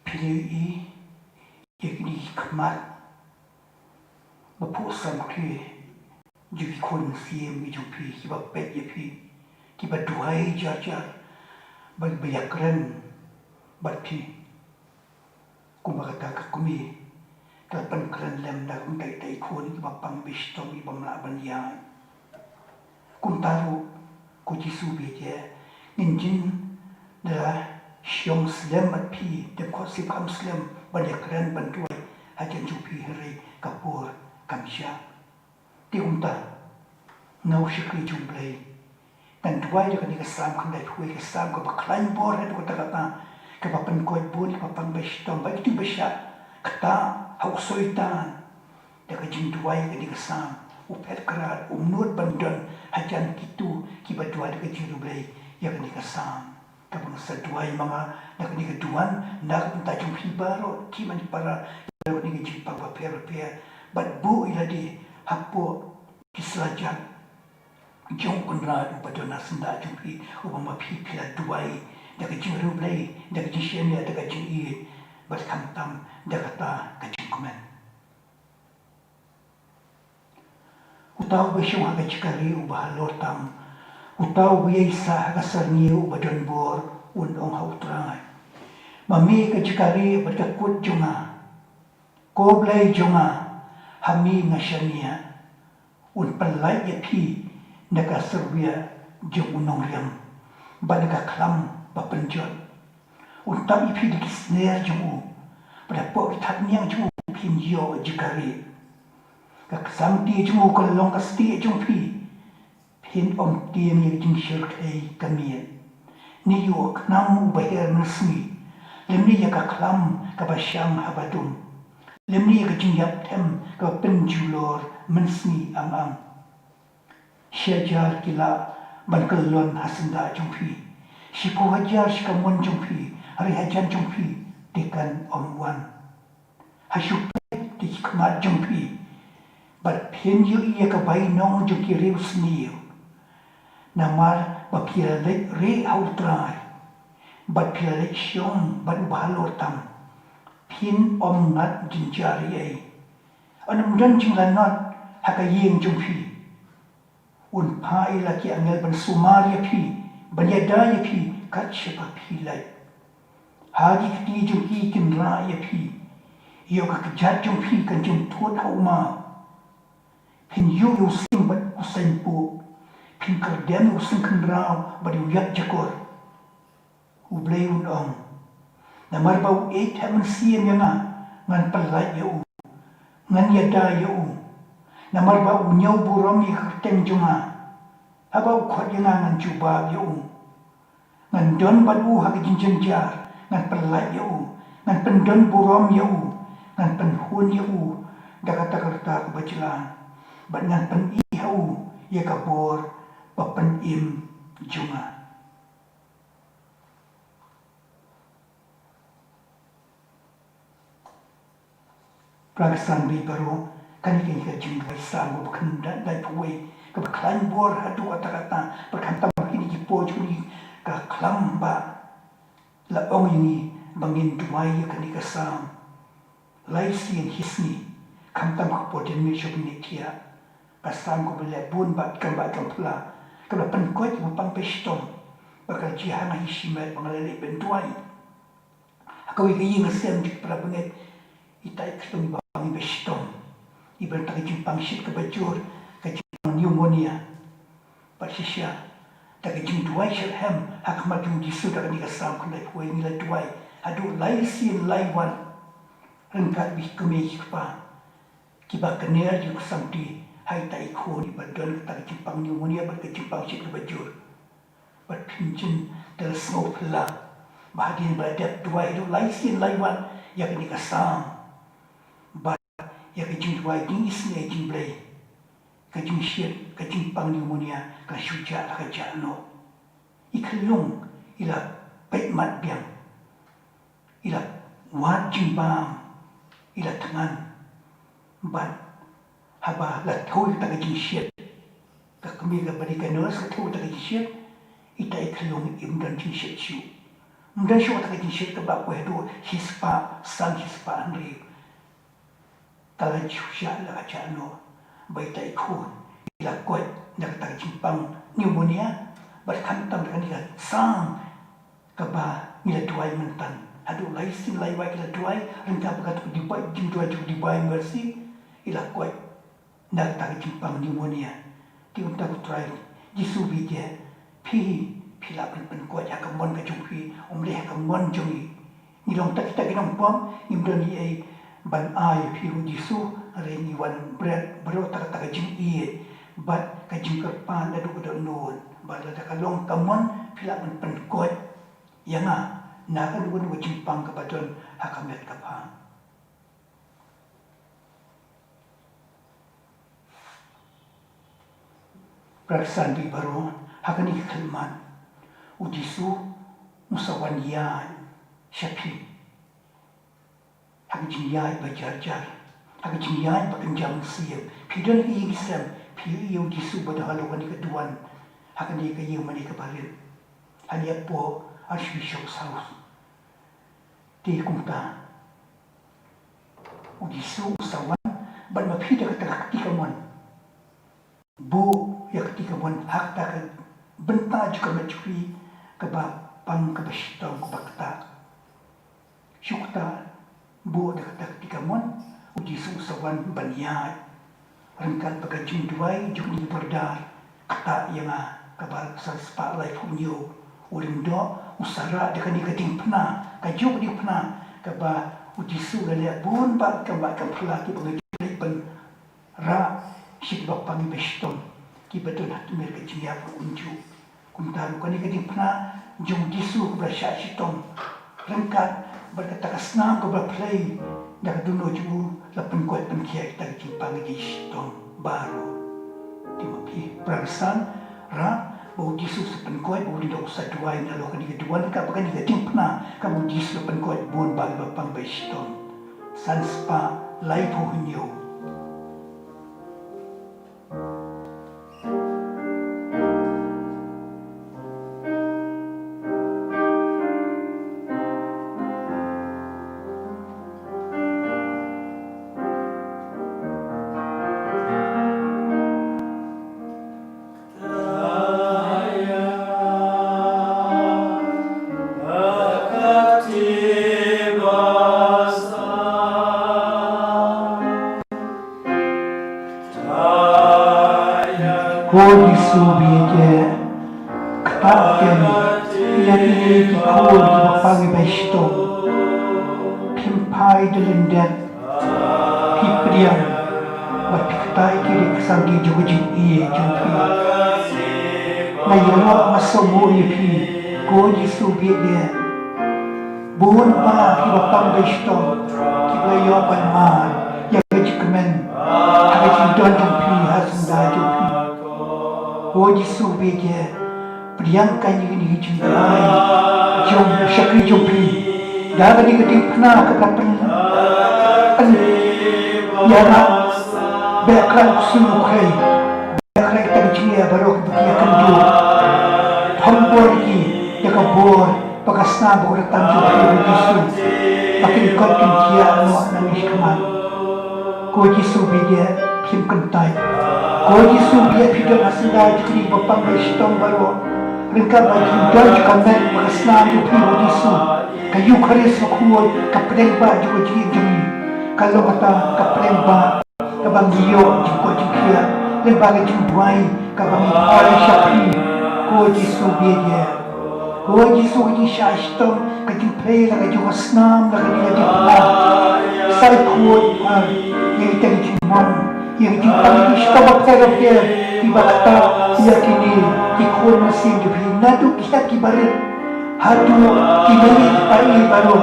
phi Ïa i, ïa kine ki khmat ba phuh samrkhie jong ki khun siem ki jong phi, kiba peit ïa phi, kiba duwai jar jar, ba, ba ïakren bad phi. Kumba kata ka kmie ka la pynkren lem da ka bynta ita i khun iba pang iba shitom iba mlah ban ïaid. Kumta ruh ko Jisu ba ïeit, ngin jin da la shong slem bad phi, dep khohsiew kham slem ban ïakren ban duwai hajan jong phi hynrei ka por kam shah. Te kumta, nga u shakri jong U Blei, ngan duwai da kane ka Salm khyndaiphew wei, ka Salm kaba khlaiñ bor haduh katta katta, kaba pynkoit bun kiba pang ba shitom bad kito kiba shah ktah ha u Soitan. Da ka jingduwai kane ka Salm, u phet krad, um nud ban don hajan kito kiba duwai da ka jingriewblei ïa kane ka Salm. Kaba nga sa duwai ma nga da kane ka duwan na ka bynta jong phi baroh ki mane para, da kane ka jingpang bapher bapher, bad buh ïa lade hapoh ki slajat jong U Kynrad uba don ha syndah jong phi, uba ma phi phi la duwai da ka jingriewblei, da ka jingshaniah, da ka jingïeit, bad khamtam da kata ka jingkmen. Uta uba shong ha ka jaka rieh uba halor tam, uta uba ïaisah ha ka syrngiew uba don bor, un ong ha U Trai: Ma me ka jaka rieh bad ka kut jong nga, ko Blei jong nga, ha me nga shaniah. Un pyllait ïa phi na ka syrwiah jong u nongriam bad na ka khlam ba pynjot. Un tap ïa phi da ki sner jong u, bad hapoh ki thapniang jong u phin ïoh jaka rieh. Ka sangti jong u ka long ka stieh jong phi. Phin ym tieng ïa ka jingshyrkhei ka miet, ne ïa u khnam uba her mynsngi, lymne ïa ka khlam kaba shang haba dum, lymne ïa ka jingïap them kaba pynjulor mynsngi ang ang. Shi hajar ki lah ban kyllon ha syndah jong phi, shiphew hajar shi kamon jong phi, hynrei hajan jong phi te kan ym wan. Ha shu peit da ki khmat jong phi, bad phin ïohi ïa ka bainong jong ki riewsniew. Namar ba phi la leit rieh ha U Trai, bad phi la leit shong bad uba halor tam, phin ym ngat jynjar ei ei. Un ym don jinglanot ha ka ïing jong phi. Un phah ïa la ki angel ban sumar ïa phi, ban ïada ïa phi kat shaba phi leit. Ha ki kti jong ki kin rah ïa phi, ïoh ka kjat jong phi kan jynthut ha u maw. Phin ïuh ïa u sing bad u saiñpuh, phin kyrdem ïa u sing khynraw bad ïa u ïap jakor. U Blei un ong: Namar ba u ïeit ha mynsiem ïa nga, ngan pyllait ïa u, ngan ïada ïa u. Namar ba u ñiew burom ïa ka kyrteng jong nga, haba u khot ïa nga ngan jubab ïa u. Ngan don bad u ha ka jingjynjar, ngan pyllait ïa u, ngan pyndon burom ïa u, ngan pynhun ïa u da kata ka rta kaba jlan, bad ngan pyni ha u ïa ka bor ba pynim jong nga. Para ki samrkhie baroh, kane ka dei ka jingduwai Salm kaba khyndai phew wei, kaba khlaiñ bor haduh katta katta, bad khamtam ha kine ki por jong ngi, ka khlam ba la ong ïa ngi ba ngin duwai ïa kane ka Salm lai sien hi sngi, khamtam ka por janmiet sha ka miet thiah. Ka Salm kaba leh bun bad kaba, kaba phylla, kaba pynkoit ïa u pang ba shitom, ba ka la jia ha nga hi shimet ba nga la leit ban duwai. Ha kawei ka ïing ka sem jong ki para bangeit, ita i khlung iba pang iba shitom, iba don ka jingpang shit kaba jur, ka jingpang pneumonia. Bad shisha, da ka jingduwai shitrhem ha khmat jong u Jisu da kane ka Salm khyndai phew wei, ngi la duwai haduh lai sien lai wan ryngkat bad ki kmie ki kpa, kiba kner ïa u ksamti ha ita i khun iba don kata ka jingpang pneumonia bad ka jingpang shit kaba jur. Bad phin jin da la sngew phylla ba hadien ba la dep duwai haduh lai sien lai wan ïa kane ka Salm, bad ïa ka jingduwai jingisynei jong U Blei, ka jingshit, ka jingpang pneumonia ka shu jah la ka jah noh. I khyllung i la peit mat biang, i la wad jingbam, i la thngan. Bad haba la thew ïa kata ka jingshit, ka kmie kaba dei ka nurse ka thew ïa kata ka jingshit, ita i khyllung im don jingshit shuh. Ym don shuh kata ka jingshit kaba poi haduh shispah, san shispah hynriew. Ka la ju shah la ka shah noh. Ba ita i khun i la koit na kata ka jingpang pneumonia. Bad khamtam da kane ka sang kaba ngi la duwai mynta. Haduh lai sien lai wai ki la duwai, ryngkat bad ka jingduwai jong u Divine Mercy, i la koit na kata ka jingpang pneumonia. Te kumta ko Trai Jisu, phi te, phi, phi lah ban pynkoit ha ka mon ka jong phi, ym dei ha ka mon jong ngi. Ngi long tang kita ki nongpop, ngim don ei ei ban ai ïa phi ko Jisu, hynrei ngi wan bret baroh da kata ka jingïeit bad ka jingkyrpad naduh ka dohnud, ba lada ka long ka mon phi lah ban pynkoit ïa nga na kano kano ka jingpang kaba don ha ka met ka phad. Para kynsan baieit baroh, ha kane ka khyllipmat u Jisu u sa wan ïaid sha phi. Ha ka jingïaid ba jar jar, ha ka jingïaid ba kynja mynsiem, phi don ha ka ïing ka sem, phi ïohi ïa u Jisu ba don halor kane ka duwan, ha kane ka ïing mane kaba rit, hangne hapoh Archbishop's House. Te kumta u Jisu u sa wan, bad ma phi da kata ka kti kamon, buh ïa ka kti kamon ha kata ka bynta jong ka met jong phi kaba pang, kaba shitom, kaba ktah. Shu ktah, buh da kata ka kti kamon, u Jisu u sa wan ban ïaid. Ryngkat bad ka jingduwai jong une u brother, ktah ïa nga, kaba san spah laiphew hynñiew. U Lyngdoh u sa rah da kane ka diengphna, kajuh ka diengphna kaba u Jisu u la leh bun bah, kaba, kaba phylla kiba nga ju leit ban rah sha kiba pang kiba shitom, kiba don ha tmier ka jingïap ruh kumjuh. Kumta ruh kane ka diengphna jong u Jisu kaba la shah shitom, ryngkat bad kata ka snam kaba la plie da ka dohnud jong u, la pynkoit pynkhiah kita ki jingpang ki jingshitom baroh. Te ma phi para kynsan, rah ba u Jisu u sa pynkoit, ba u Lyngdoh u sa duwai nalor kane ka duwan, kaba kane ka diengphna kaba u Jisu u la pynkoit bun bah kiba pang ba shitom. San spah laiphew hynñiew. Ko Jisu bieit, ktah kem ïa kine ki khun kiba pang kiba shitom. Phim phai da lyndet, phi pdiang bad phi ktah ïa ki da ki sangeh jong ka jingïeit jong phi. Nga ïaroh, nga sngewnguh ïa phi, ko Jisu bieit. Bun bah kiba pang ba shitom, kiba la ïoh ban mad ïa ka jingkmen ha ka jingdon jong phi, ha syndah jong phi. Ko Jisu bieit, pdiang kane ka jingduwai jong u shakri jong phi. Da kane ka diengphna kaba la pyn, pynïarap, beh khlaiñ u ksuid u khrei, beh khlaiñ kita ki jingeh baroh kiba ki ïakynduh. Thombor ïa ki da ka bor bad ka snam bad ka rta jong phi, ko Jisu, ba kin koit kin khiah noh nangne shakhmat. Ko Jisu bieit, phim kyntait. Ko Jisu bieit, phi don ha syndah jong kine kiba pang ba shitom baroh. Ryngkat bad ka jingdon jong ka met bad ka snam jong phi, ko Jisu, ka Eukharist bakhuid, ka pdeng bah jong ka jingim jong ngi, ka long kata ka pdeng bah kaba ngi ïoh jingkoit jingkhiah lyngba ka jingduwai kaba ngi duwai sha phi, ko Jisu bieit. Ko Jisu, ka jingshah shitom, ka jingplie la ka jong ka snam, la ka jong ka jingplie, sa ïakynduh ïa kita ki jingmong, ïa ki jingpang ki shitom bapher bapher kiba ktah ïa kine ki khun mynsiem jong phi, naduh ki heh kiba rit haduh ki mane ki paid baroh,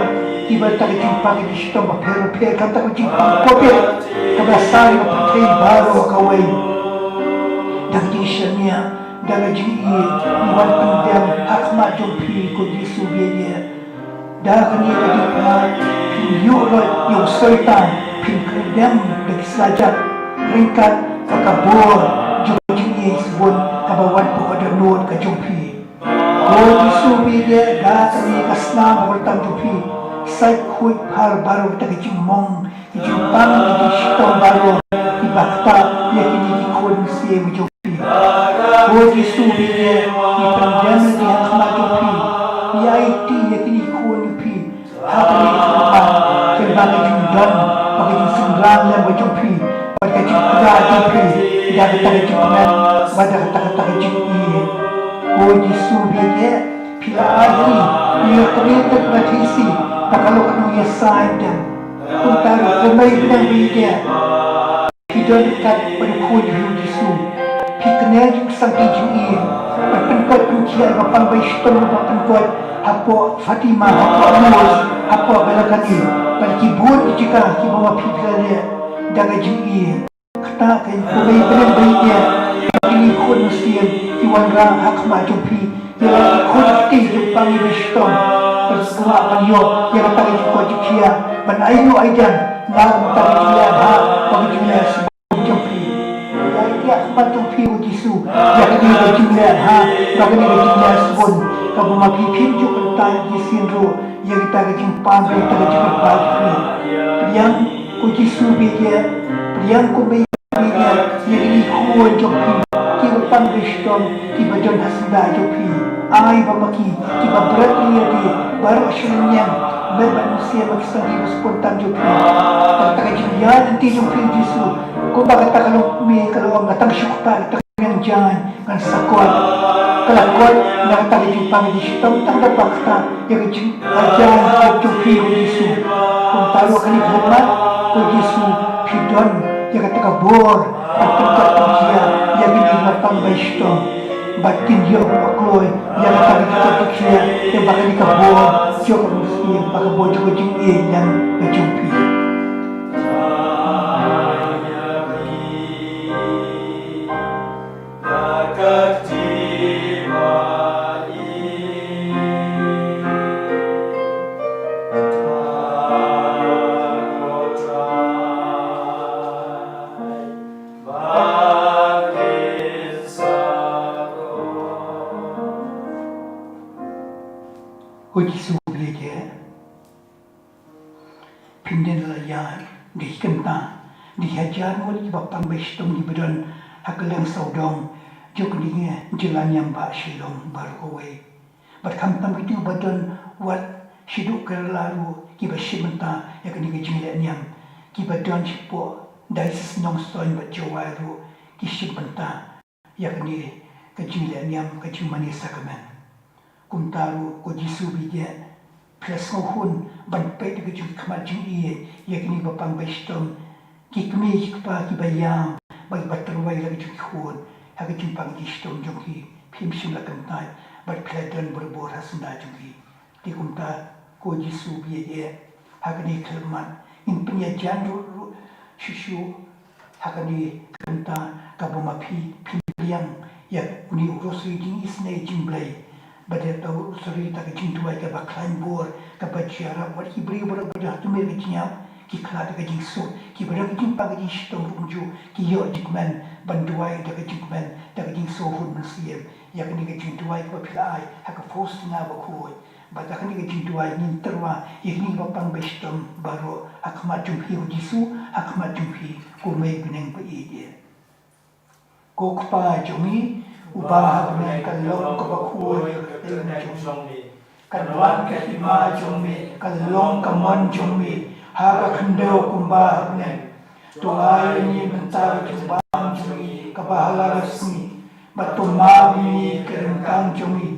kiba da ka jingpang ki shitom bapher bapher, kata ka jingpang Covid kaba la salia ka pyrthei baroh kawei. Da ka jingshaniah, da ka jingïeit, ngi wan pyndem ha khmat jong phi, ko Jisu bieit. Da kane ka jingpang phin ïuh loit ïa u Soitan, phin kyrdem da ki slajat ryngkat bad ka bor jong ka jingïeit sbun kaba wan hapoh ka dohnud ka jong phi. Ko Jisu ba ïeit, da kane ka snam bakordor tam jong phi, sait khuid phar baroh kita ki jingmong, ki jingpang, ki jingshitom baroh kiba ktah ïa kine ki khun mynsiem jong phi. Ko Jisu ba ïeit, ngi pyndem ïa ki ha khmat jong phi, ngi aiti ïa kine ki khun jong phi ha kane ka khmat, kynmaw ka jingdon bad ka jingsynran lem ka jong phi bad ka jingkyrkhu jong phi da kata ka jingkmen bad da kata ka jingïeit. Ko Jisu ba ïeit, phi la ai ha ngi ïa ka ri ka kyrteng ba thisi ba ka long ka nongïasaid dem. Kumta ruh ko Mei bneng ba ïeit, phi don ryngkat bad u khun jong phi u Jisu. Phi kner jingpynsangeh jingïeit bad pynkoit pynkhiah ïa ba pang ba shitom, ba pynkoit hapoh Fatima, hapoh Lourdes, hapoh Belakane bad ki bun ki jaka kiba ma phi phi la leh da ka jingïeit. Kata ka, ko Mei bneng ba ïeit, kine ki khun mynsiem ki wanrah ha khmat jong phi, ïa la ki khun ki kti jingpang, ïa ba shitom, ban sngewbha ban ïoh ïa kata ka jingkoit jingkhiah, ban ai nguh ai diang na ka bynta ka jingleh bha bad ka jingleh subun jong phi. Ïa, ïa khmat jong phi ko Jisu ïa kane ka jingleh bha bad kane ka jingleh subun, kaba ma phi phim ju kyntait shisien ruh ïa kata ka jingpang, ïa kata ka jingkyrpad jong phi. Pdiang ko Jisu ba ïeit, pdiang ko Mei ba ïeit, ïa kine ki khun jong phi kiba pang ba shitom, kiba don ha syndah jong phi. Ai ba ma ki kiba bret ïa lade baroh sha lynñiang, met bad mynsiem, ma ki sangeh ba sngewbha tam jong phi. Kata ka jingïaid lynti jong phi Jisu, kumba kata ka longkmie ka la ong, nga tang shu kpa, kata ka jingïaid ngan sa koit. Ka la koit na kata ka jingpang ka jingshitom, tang da ba kata ïa ka jingïaid jong phi ko Jisu. Kumta ruh kane ka khmat ko Jisu, phi don ïa kata ka bor ban pynkoit pynkhiah ïa kine kiba pang ba shitom, bad kin ïoh ban kloi ïa kata ka jingkoit jingkhiah, ïa ba kane ka bor jong ka mynsiem, ba ka bor jong ka jingïeit lem ka jong phi. Ko Jisu ba ïeit, phin dei la ïa, dei kynta, dei hajar ngut kiba pang ba shitom kiba don ha kylleng sawdong jong kane ka jylla niam bah Shillong baroh kawei. Bad khamtam kito ba don wat shaduh Kerala ruh kiba shim bynta ïa kane ka jingleh niam, kiba don shapoh Diocese Nongstoiñ bad Jowai ruh ki shim bynta ïa kane ka jingleh niam, ka jingmane sakramen. Kumta ruh ko Jisu ba ïeit, phi la sngewhun ban peit da ka jingkhmat jingïeit ïa kine kiba pang ba shitom, ki kmie ki kpa kiba ïam, bad kiba tyrwa ïa la ki jong ki khun ha ka jingpang jingshitom jong ki. Phim shym la kyntait bad phi la don barabor ha syndah jong ki. Te kumta ko Jisu ba ïeit, ha kane ka khyllipmat ngin pynïajan ruh ruh shuh shuh ha kane ka bynta, kaba ma phi phin pdiang ïa une u rosary jingisynei jingblei. Bad ïa uta u rosary, uta ka jingduwai kaba khlaiñ bor, kaba jia ïarap, wat ki briew baroh ba don ha tmier ka jingïap ki khlad da ka jingsuk, kiba don ka jingpang ka jingshitom ruh kumjuh ki ïoh jingkmen ban duwai da ka jingkmen, da ka jingsngewhun mynsiem ïa kane ka jingduwai kaba phi la ai ha ka Faustina Bakhuid. Bad da kane ka jingduwai ngin tyrwa ïa kine kiba pang ba shitom baroh ha khmat jong phi ko Jisu, ha khmat jong phi ko Mei bneng ba ïeit. Ko Kpa jong ngi uba ha bneng, ka long kaba khuid ka kyrteng jong me. Kan wan ka hima jong me, kan long ka mon jong me ha ka khyndew kumba ha bneng. To ai ïa ngi mynta ka jingbam jong ngi kaba hala ka sngi. Bad to map ïa ngi ki ryngkang jong ngi,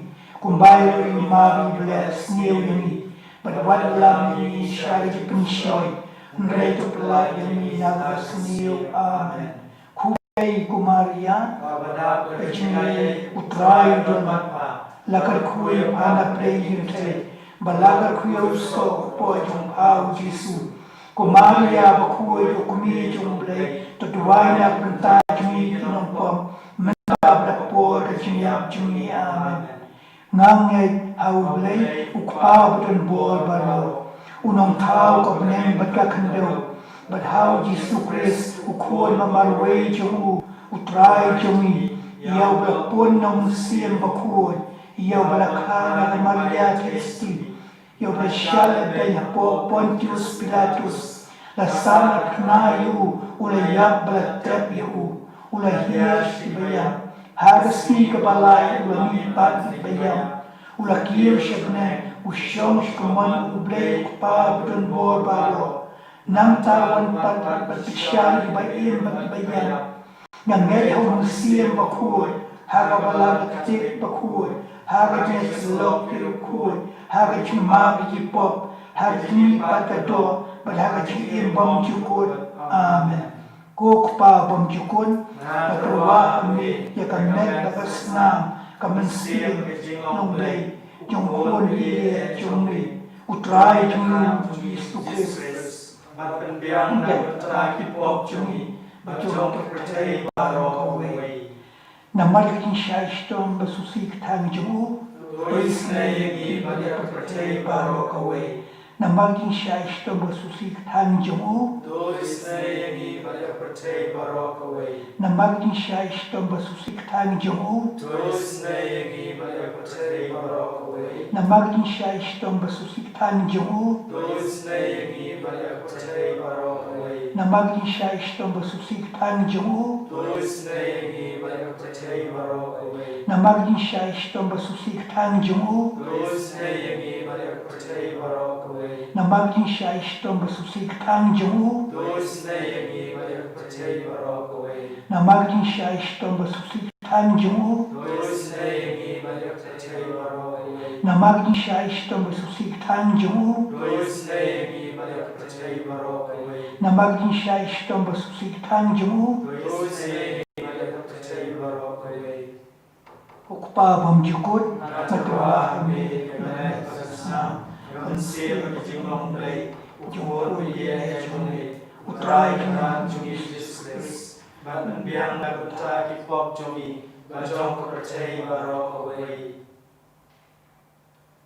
kumba ruh ngi map ïa kiba leh sniew ïa ngi. Bad wat lam ïa ngi sha ka jingpynshoi, hynrei to pyllait ïa ngi na kaba sniew. Amen. Khublei ko Maria, ka jingïeit, U Trai u don bad pha. La kyrkhu ïa pha na pdeng ki kynthei, bad la kyrkhu ïa u soh u kpoh jong pha u Jisu. Ko Maria bakhuid, ko kmie jong U Blei, to duwai na ka bynta jong ngi ki nongpop, mynta bad ha ka por ka jingïap jong ngi. Amen. Nga ngeit ha U Blei, U Kpa uba don bor baroh, U Nongthaw ka bneng bad ka khyndew, bad ha U Jisu Khrist, U Khun ba marwei jong U, U Trai jong ngi, ïa uba la pun na U Mynsiem Bakhuid, ïa uba la kha na ka Maria Theisotti, ïa uba la shah lehbeiñ hapoh Pontius Pilatus, la sah na phna ïa u, u la ïap bad la tep ïa u, u la hiar sha ki baïap, ha ka sngi kaba lai u la mihpat na ki baïap, u la kiew sha bneng, u shong sha ka mon U Blei U Kpa badonbor baroh. Nangta un wan pat bad pynshai ïa ki ba im bad ki ba ïap. Nga ngeit ha U Mynsiem Bakhuid, ha ka Balang Katholik Bakhuid, ha ka jingïasyllok ki riewkhuid, ha ka jingmap ïa ki pop, ha ka jingmihpat ka doh, bad ha ka jingim bymjukut. Amen. Ko Kpa bymjukut, nga tyrwa ha me ïa ka met bad ka snam, ka mynsiem, ka jinglong Blei jong U Khun ïeit jong me, U Trai jong ngi Jisu Khrist. Bad pynbiang na ka bynta ki pop jong ngi bad jong ka pyrthei baroh kawei. Namar ka jingshah shitom ba shisha ka thang jong u, to isynei ïa ngi bad ïa ka pyrthei baroh kawei. Namar ka jingshah shitom ba shisha ka thang jong u, to isynei ïa ngi bad ïa ka pyrthei baroh kawei. Namar ka jingshah shitom ba shisha ka thang jong u, to isynei ïa ngi bad ïa ka pyrthei baroh kawei. Namar ka jingshah shitom ba shisha ka thang jong u, to isynei ïa ngi bad ïa ka pyrthei baroh kawei. Namar ka jingshah shitom ba shisha ka thang jong u, to isynei ïa ngi bad ïa ka pyrthei baroh kawei. Namar ka jingshah shitom ba shisha ka thang jong u, to isynei ïa ngi bad ïa ka pyrthei baroh kawei. Namar ka jingshah shitom ba shisha ka thang jong u, to isynei ïa ngi bad ïa ka pyrthei baroh kawei. Namar ka jingshah shitom ba shisha ka thang jong u, to isynei ïa ngi bad ïa ka pyrthei baroh kawei. Namar ka jingshah shitom ba shisha ka thang jong u, to isynei ïa ngi bad ïa ka pyrthei baroh kawei. Namar ka jingshah shitom ba shisha ka thang jong u, to isynei ïa ngi bad ïa ka pyrthei baroh kawei. Ko Kpa bymjukut, nga tyrwa ha me ïa ka met bad ka snam, ka mynsiem bad ka jinglong Blei, U Khun ïeit jong me, U Trai jong ngi Jisu Khrist. Bad pynbiang na ka bynta ki pop jong ngi bad jong ka pyrthei baroh kawei.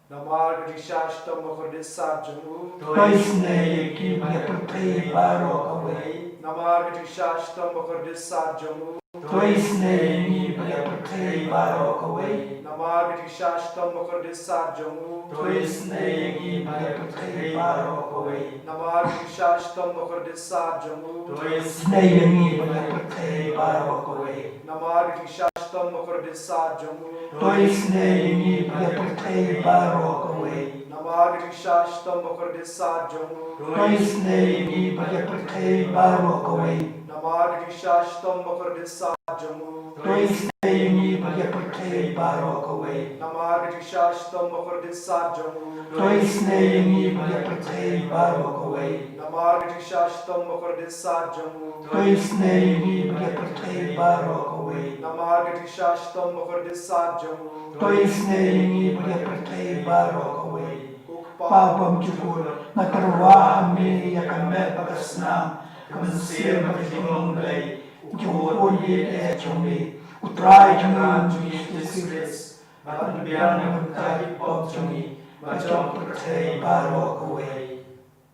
Namar ka jingshah shitom bakordit sat jong u, to isynei ïa ngi bad ïa ka pyrthei baroh kawei. Namar ka jingshah shitom bakordit sat jong u, to isynei ïa ngi bad ïa ka pyrthei baroh kawei. Namar ka jingshah shitom bakordit sat jong u, to isynei ïa ngi bad ïa ka pyrthei baroh kawei. Namar ka jingshah shitom bakordit sat jong u, to isynei ïa ngi bad ïa ka pyrthei baroh kawei. Namar ka jingshah shitom bakordit sat jong u, to isynei ïa ngi bad ïa ka pyrthei baroh kawei. Namar ka jingshah shitom bakordit sat jong u, to isynei ïa ngi bad ïa ka pyrthei baroh kawei. Namar ka jingshah shitom bakordit sat jong u, to isynei ïa ngi bad ïa ka pyrthei baroh kawei. Namar ka jingshah shitom bakordit sat jong u, to isynei ïa ngi bad ïa ka pyrthei baroh kawei. Namar ka jingshah shitom bakordit sat jong u, to isynei ïa ngi bad ïa ka pyrthei baroh kawei. Namar ka jingshah shitom bakordit sat jong u, to isynei ïa ngi bad ïa ka pyrthei baroh kawei. Ko Kpa bymjukut, nga tyrwa ha me ïa ka met bad ka snam, ka mynsiem bad ka jinglong Blei jong U Khun ïeit jong me, U Trai jong ngi Jisu Khrist. Bad pynbiang na ka bynta ki pop jong ngi bad jong ka pyrthei baroh kawei.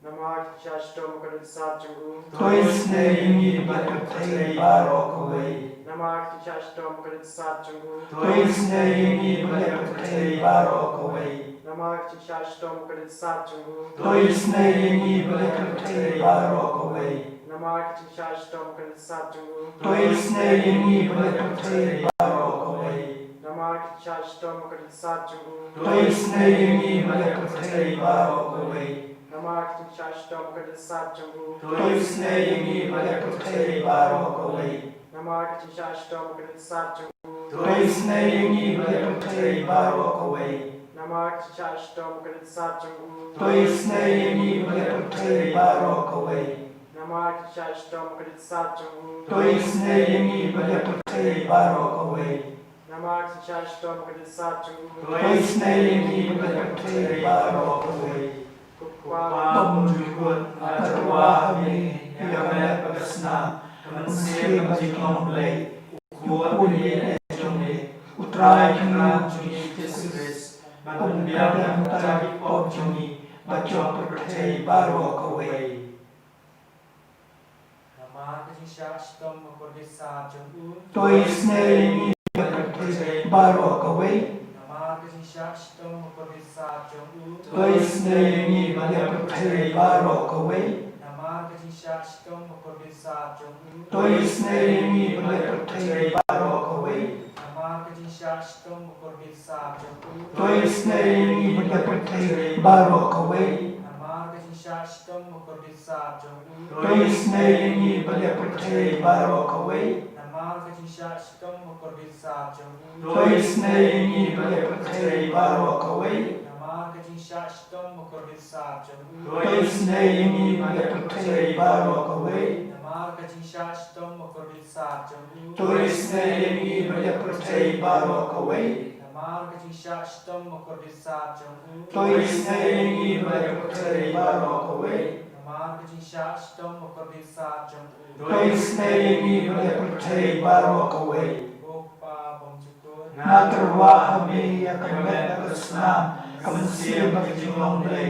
Namar ka jingshah shitom bakordit sat jong u, to isynei ïa ngi bad ïa ka pyrthei baroh kawei. Namar ka jingshah shitom bakordit sat jong u, to isynei ïa ngi bad ïa ka pyrthei baroh kawei. Namar ka jingshah shitom bakordit sat jong u, to isynei ïa ngi bad ïa ka pyrthei baroh kawei. Namar ka jingshah shitom bakordit sat jong u, to isynei ïa ngi bad ïa ka pyrthei baroh kawei. Namar ka jingshah shitom bakordit sat jong u, to isynei ïa ngi bad ïa ka pyrthei baroh kawei. Namar ka jingshah shitom bakordit sat jong u, to isynei ïa ngi bad ïa ka pyrthei baroh kawei. Namar ka jingshah shitom bakordit sat jong u, to isynei ïa ngi bad ïa ka pyrthei baroh kawei. Namar ka jingshah shitom bakordit sat jong u, to isynei ïa ngi bad ïa ka pyrthei baroh kawei. Namar ka jingshah shitom bakordit sat jong u, to isynei ïa ngi bad ïa ka pyrthei baroh kawei. Namar ka jingshah shitom bakordit sat jong u, to isynei ïa ngi bad ïa ka pyrthei baroh kawei. Ko Kpa bymjukut, nga tyrwa ha me ïa ka met bad ka snam, ka mynsiem bad ka jinglong Blei, U Khun ïeit jong me, U Trai jong ngi Jisu Khrist. Bad pynbiang na ka bynta ki pop jong ngi bad jong ka pyrthei baroh kawei. Namar ka jingshah shitom bakordit sat jong u, to isynei ïa ngi bad ïa ka pyrthei baroh kawei. Namar ka sap jong u. To isynei ïa ngi bad ïa pyrthei baroh kawei. Namar ka jingshah shitom bakordit sap jong u. To isynei ïa ngi bad ïa pyrthei baroh kawei. Namar ka jingshah shitom bakordit sap jong u. To isynei ïa ngi bad ïa pyrthei baroh kawei. Namar ka jingshah shitom bakordit sap jong u. To isynei ïa ngi bad ïa pyrthei baroh kawei. Namar ka jingshah shitom bakordit sap jong u. To isynei ïa ngi bad ïa pyrthei baroh kawei. Namar ka jingshah shitom bakordit sap jong u. To isynei ïa ngi bad ïa pyrthei baroh kawei. Namar ka jingshah shitom bakordit sap jong u. To isynei ïa ngi bad ïa pyrthei baroh kawei. Namar ka jingshah shitom bakordit sap jong u. To isynei ïa ngi bad ïa pyrthei baroh kawei. Namar ka jingshah shitom bakordit sap jong u. To isynei ïa ngi bad ïa pyrthei baroh kawei. Ko Kpa bymjukut. Nga tyrwa ha me ïa ka met bad ka snam ka mynsiem bad ka jinglong Blei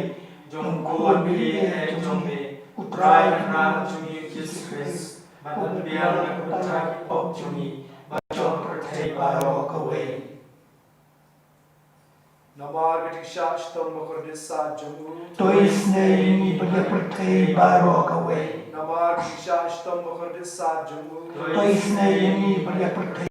jong u Khun ba ïeit jong me, U Trai Kynrad jong ngi U Jisu Khrist, ban pynbiang na ka bynta ki pop jong ngi bad jong ka pyrthei baroh kawei. Namar ka jingshah shitom bakordit sap jong u. To isynei ïa ngi bad ïa pyrthei baroh kawei. Namar ka jingshah shitom bakordit sap jong u. To isynei ïa ngi bad ïa pyrthei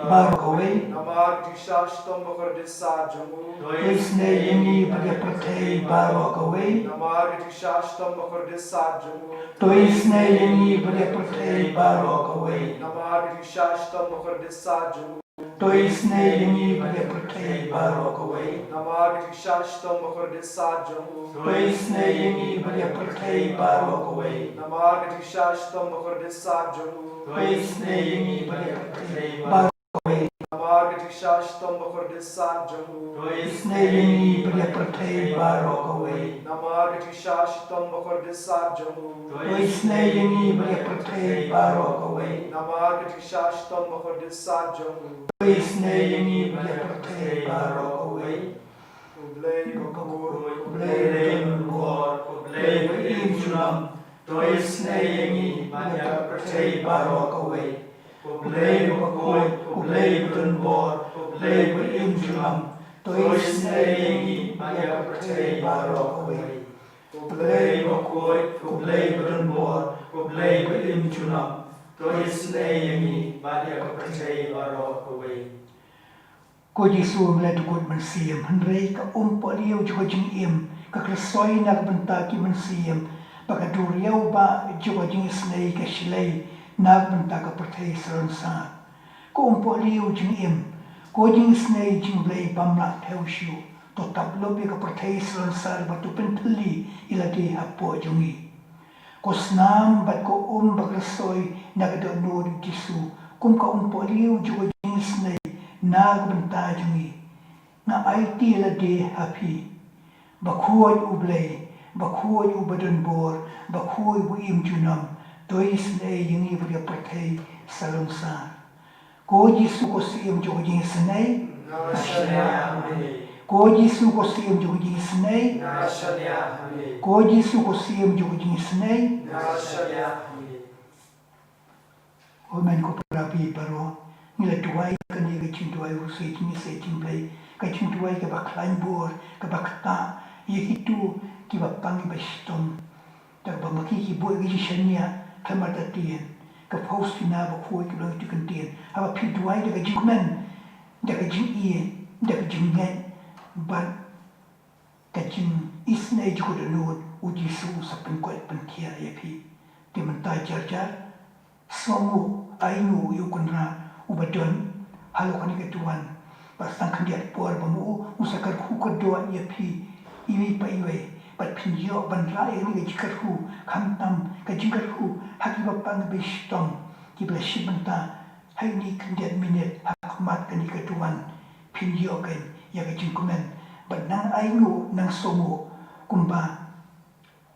baroh kawei. Namar ka jingshah shitom bakordit sap jong u. To isynei ïa ngi bad ïa pyrthei baroh kawei. Namar ka jingshah shitom bakordit sap jong u. To isynei ïa ngi bad ïa pyrthei baroh kawei. Namar ka jingshah shitom bakordit sap jong u. To isynei ïa ngi bad ïa pyrthei baroh kawei. Namar ka jingshah shitom bakordit sap jong u. To isynei ïa ngi bad ïa pyrthei baroh kawei. Namar ka jingshah shitom bakordit sap jong u. To isynei ïa ngi bad ïa pyrthei baroh kawei. Namar ka jingshah shitom bakordit sap jong u. To isynei ïa ngi bad ïa pyrthei baroh kawei. Namar ka jingshah shitom bakordit sap jong u. To isynei ïa ngi bad ïa pyrthei baroh kawei. Namar ka jingshah shitom bakordit sap jong u. To isynei ïa ngi bad ïa pyrthei baroh kawei. U Blei bakhuid, U Blei badonbor, U Blei ba im junom, to isynei ïa ngi bad ïa ka pyrthei baroh kawei. U Blei bakhuid, U Blei badonbor, U Blei ba im junom, to isynei ïa ngi bad ïa ka pyrthei baroh kawei. U Blei bakhuid, U Blei badonbor, U Blei ba im junom, to isynei ïa ngi bad ïa ka pyrthei baroh kawei. Ko Jisu, me la dkut mynsiem, hynrei ka umpohliew jong ka jingim ka khlem soi na ka bynta ki mynsiem, bad ka duriaw ba jong ka jingisynei ka shlei na ka bynta ka pyrthei salonsar. Ko umpohliew jingim, ko jingisynei jong U Blei bym lah thew shuh, to tap lup ïa ka pyrthei salonsar bad to pynthylli ïa lade hapoh jong ngi. Ko snam bad ko um ba khlem soi na ka dohnud U Jisu, kum ka umpohliew jong ka jingisynei na ka bynta jong ngi. Nga aiti ïa lade ha phi. Bakhuid U Blei, bakhuid U badonbor, bakhuid U ba im junom, to isynei ïa ngi bad ïa ka pyrthei salonsar. Ko Jisu ko Syiem jong ka jingisynei. Nga shaniah ha me. Ko Jisu ko Syiem jong ka jingisynei. Nga shaniah ha me. Ko Jisu ko Syiem jong ka jingisynei. Nga shaniah ha me. Amen. Ko para bangeit baroh, ngi la duwai kane ka jingduwai u Syiem jingïaseng jong U Blei, ka jingduwai kaba khlaiñ bor, kaba ktah ïa kito kiba pang kiba shitom. Da kaba ma ki ki buh ïa ka jingshaniah, ka Martha Tien, ka Faustina bakhuid, ki long kito ki kyntien. Haba phi duwai da ka jingkmen, da ka jingïeit, da ka jingngeit, bad ka jingisynei jong ka dohnud, U Jisu u sa pynkoit pynkhiah ïa phi. Te mynta jar jar, sngewnguh, ainguh ïa U Kynrad uba don halor kane ka duwan. Bad tang khyndiat por ba ma u u sa kyrkhu kyrdoh ïa phi iwei pa iwei, bad phin ïoh ban rah ïa kane ka jingkyrkhu, khamtam ka jingkyrkhu ha kiba pang kiba shitom, kiba la shim bynta ha kine khyndiat minit ha khmat kane ka duwan. Phin ïoh kein ïa ka jingkmen, bad nang ainguh nang sngewnguh kumba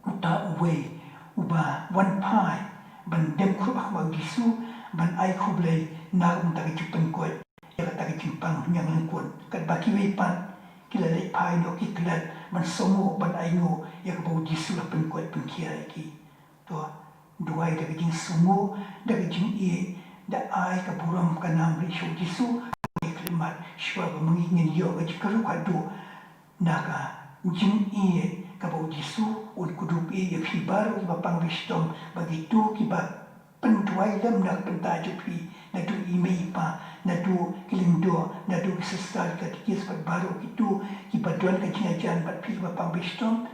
uta uwei uba wan phai ban dem khrup ha khmat U Jisu, ban ai khublei na ka bynta ka jingpynkoit ïa kata ka jingpang hynñiewlyngkut, katba kiwei pat ki la leit phai noh ki klet ban sngewnguh, ban ainguh ïa kaba U Jisu la pynkoit pynkhiah ïa ki. To duwai da ka jingsngewnguh, da ka jingïeit, da ai ka burom ka nam ri sha U Jisu ha kane ka khyllipmat, shuwa ba ma ngi ngin ïoh ka jingkyrkhu haduh na ka jingïeit kaba u Jisu un kdup ïa phi baroh kiba pang ba shitom, ba kito kiba pynduwai lem na ka bynta jong phi, naduh i mei i pa, naduh ki lyngdoh, naduh ki sister, ki katikis bad baroh kito kiba don ka jingïajan bad phi kiba pang ba shitom.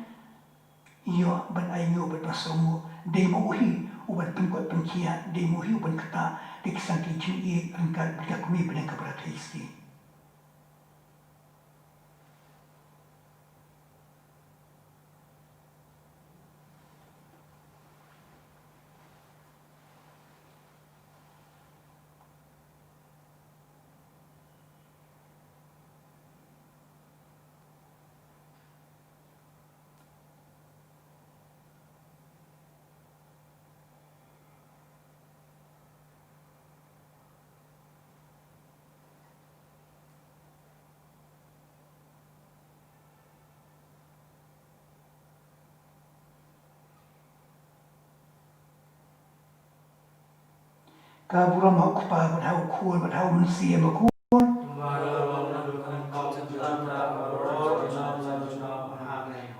Ïoh ban ainguh bad ban sngewthuh, dei ma u hi uban pynkut pynkhiah, dei ma u hi uban ktah da ki sangti jingïeit ryngkat bad ka kmie bneng kaba la theiski. Ka burom ha u Kpa bad ha u Khun bad ha u Mynsiem Bakhuid.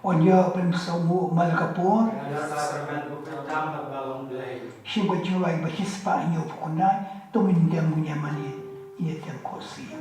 Un ïoh ban sngewthuh man la ka por. Shim ka jingrwai ba shispah hynñiewphew khyndai, to ngin dem, ngin ïa mane, ngin ïa dem khohsiew.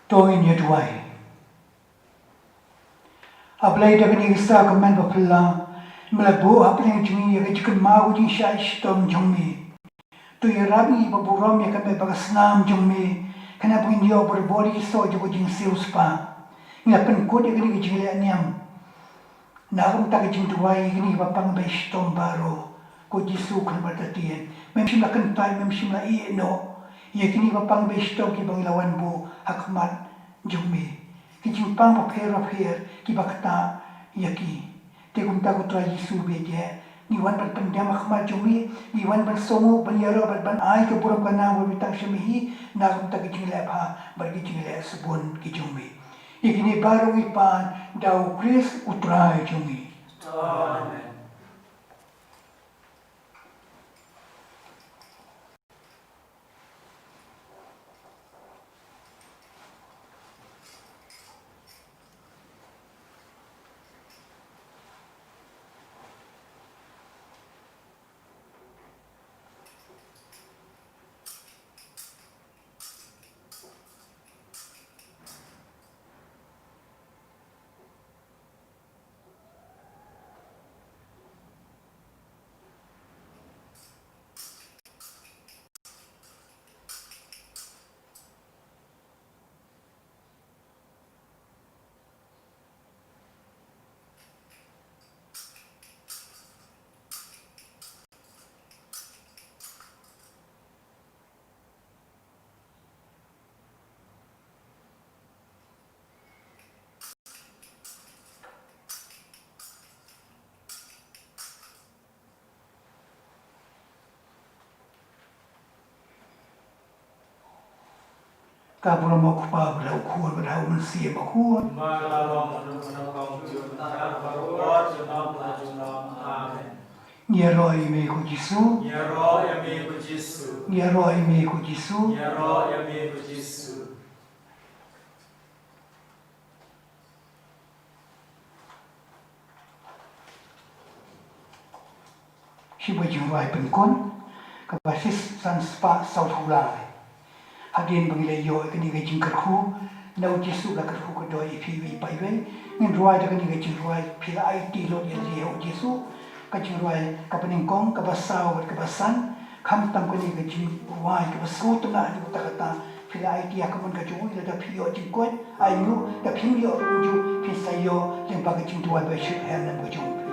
To ngin ïa duwai. A Blei, da kane ka sha ka met ba phylla, me la buh hapdeng jong ngi ïa ka jingkynmaw ka jingshai shitom jong me. To ïarap ïa ngi ba burom ïa ka met bad ka snam jong me, khnang ba ngin ïoh bor bor ïa ki soh jong ka jingsiewspah. Ngi la pynkut ïa kane ka jingleh niam na ka bynta ka jingduwai ïa kine kiba pang ba shitom baroh. Ko Jisu, khlem artatien mem shym la kyntait, mem shym la ïeh noh ïa kine kiba pang ba shitom kiba ngi la wan buh ha khmat jong me. Ki jingpang bapher bapher kiba ktah ïa ki. Te kumta ko Trai Jisu, ba ïeit, Ngi wan ban pyndem ha khmat jong me, ngi wan ban sngewnguh, ban ïaroh, ban, ban ai ka burom ka nam bad bteng sha me hi, na ka bynta ka jingleh bha bad ka jingleh shibun ka jong me. Ïa kine baroh ngi pan da u Khrist u Trai jong ngi. Amen. Ka burom ha u Kpa bad ha u Khun bad ha u Mynsiem Bakhuid. Ba la long mynno mynno kaba bun, mynta bad ha ka por jong nong la jong nong. Amen. Ngi ïaroh ïa me ko Jisu. Ngi ïaroh ïa me ko Jisu. Ngi ïaroh ïa me ko Jisu. Ngi ïaroh ïa me ko Jisu. Shi ba jingrwai pynkut kaba shi san spah saw phew lai. Hadien ba ngi la ïoh ïa kane ka jingkyrkhu na u Jisu, la kyrkhu ka doh ïa phi iwei pa iwei. Ngin rwai da kane ka jingrwai, phi la aiti lut ïa lade ha u Jisu. Ka jingrwai kaba nyngkong, kaba saw bad kaba san. Khamtam kane ka jingrwai kaba sngewtynnat haduh katta katta, phi la aiti ïa ka mon ka jong u, lada phi ïoh jingkoit, ainguh, da phim ïoh kumjuh, phin sa ïoh lyngba ka jingduwai ba shu her lem ka jong phi.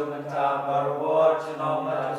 mynta barabor junom la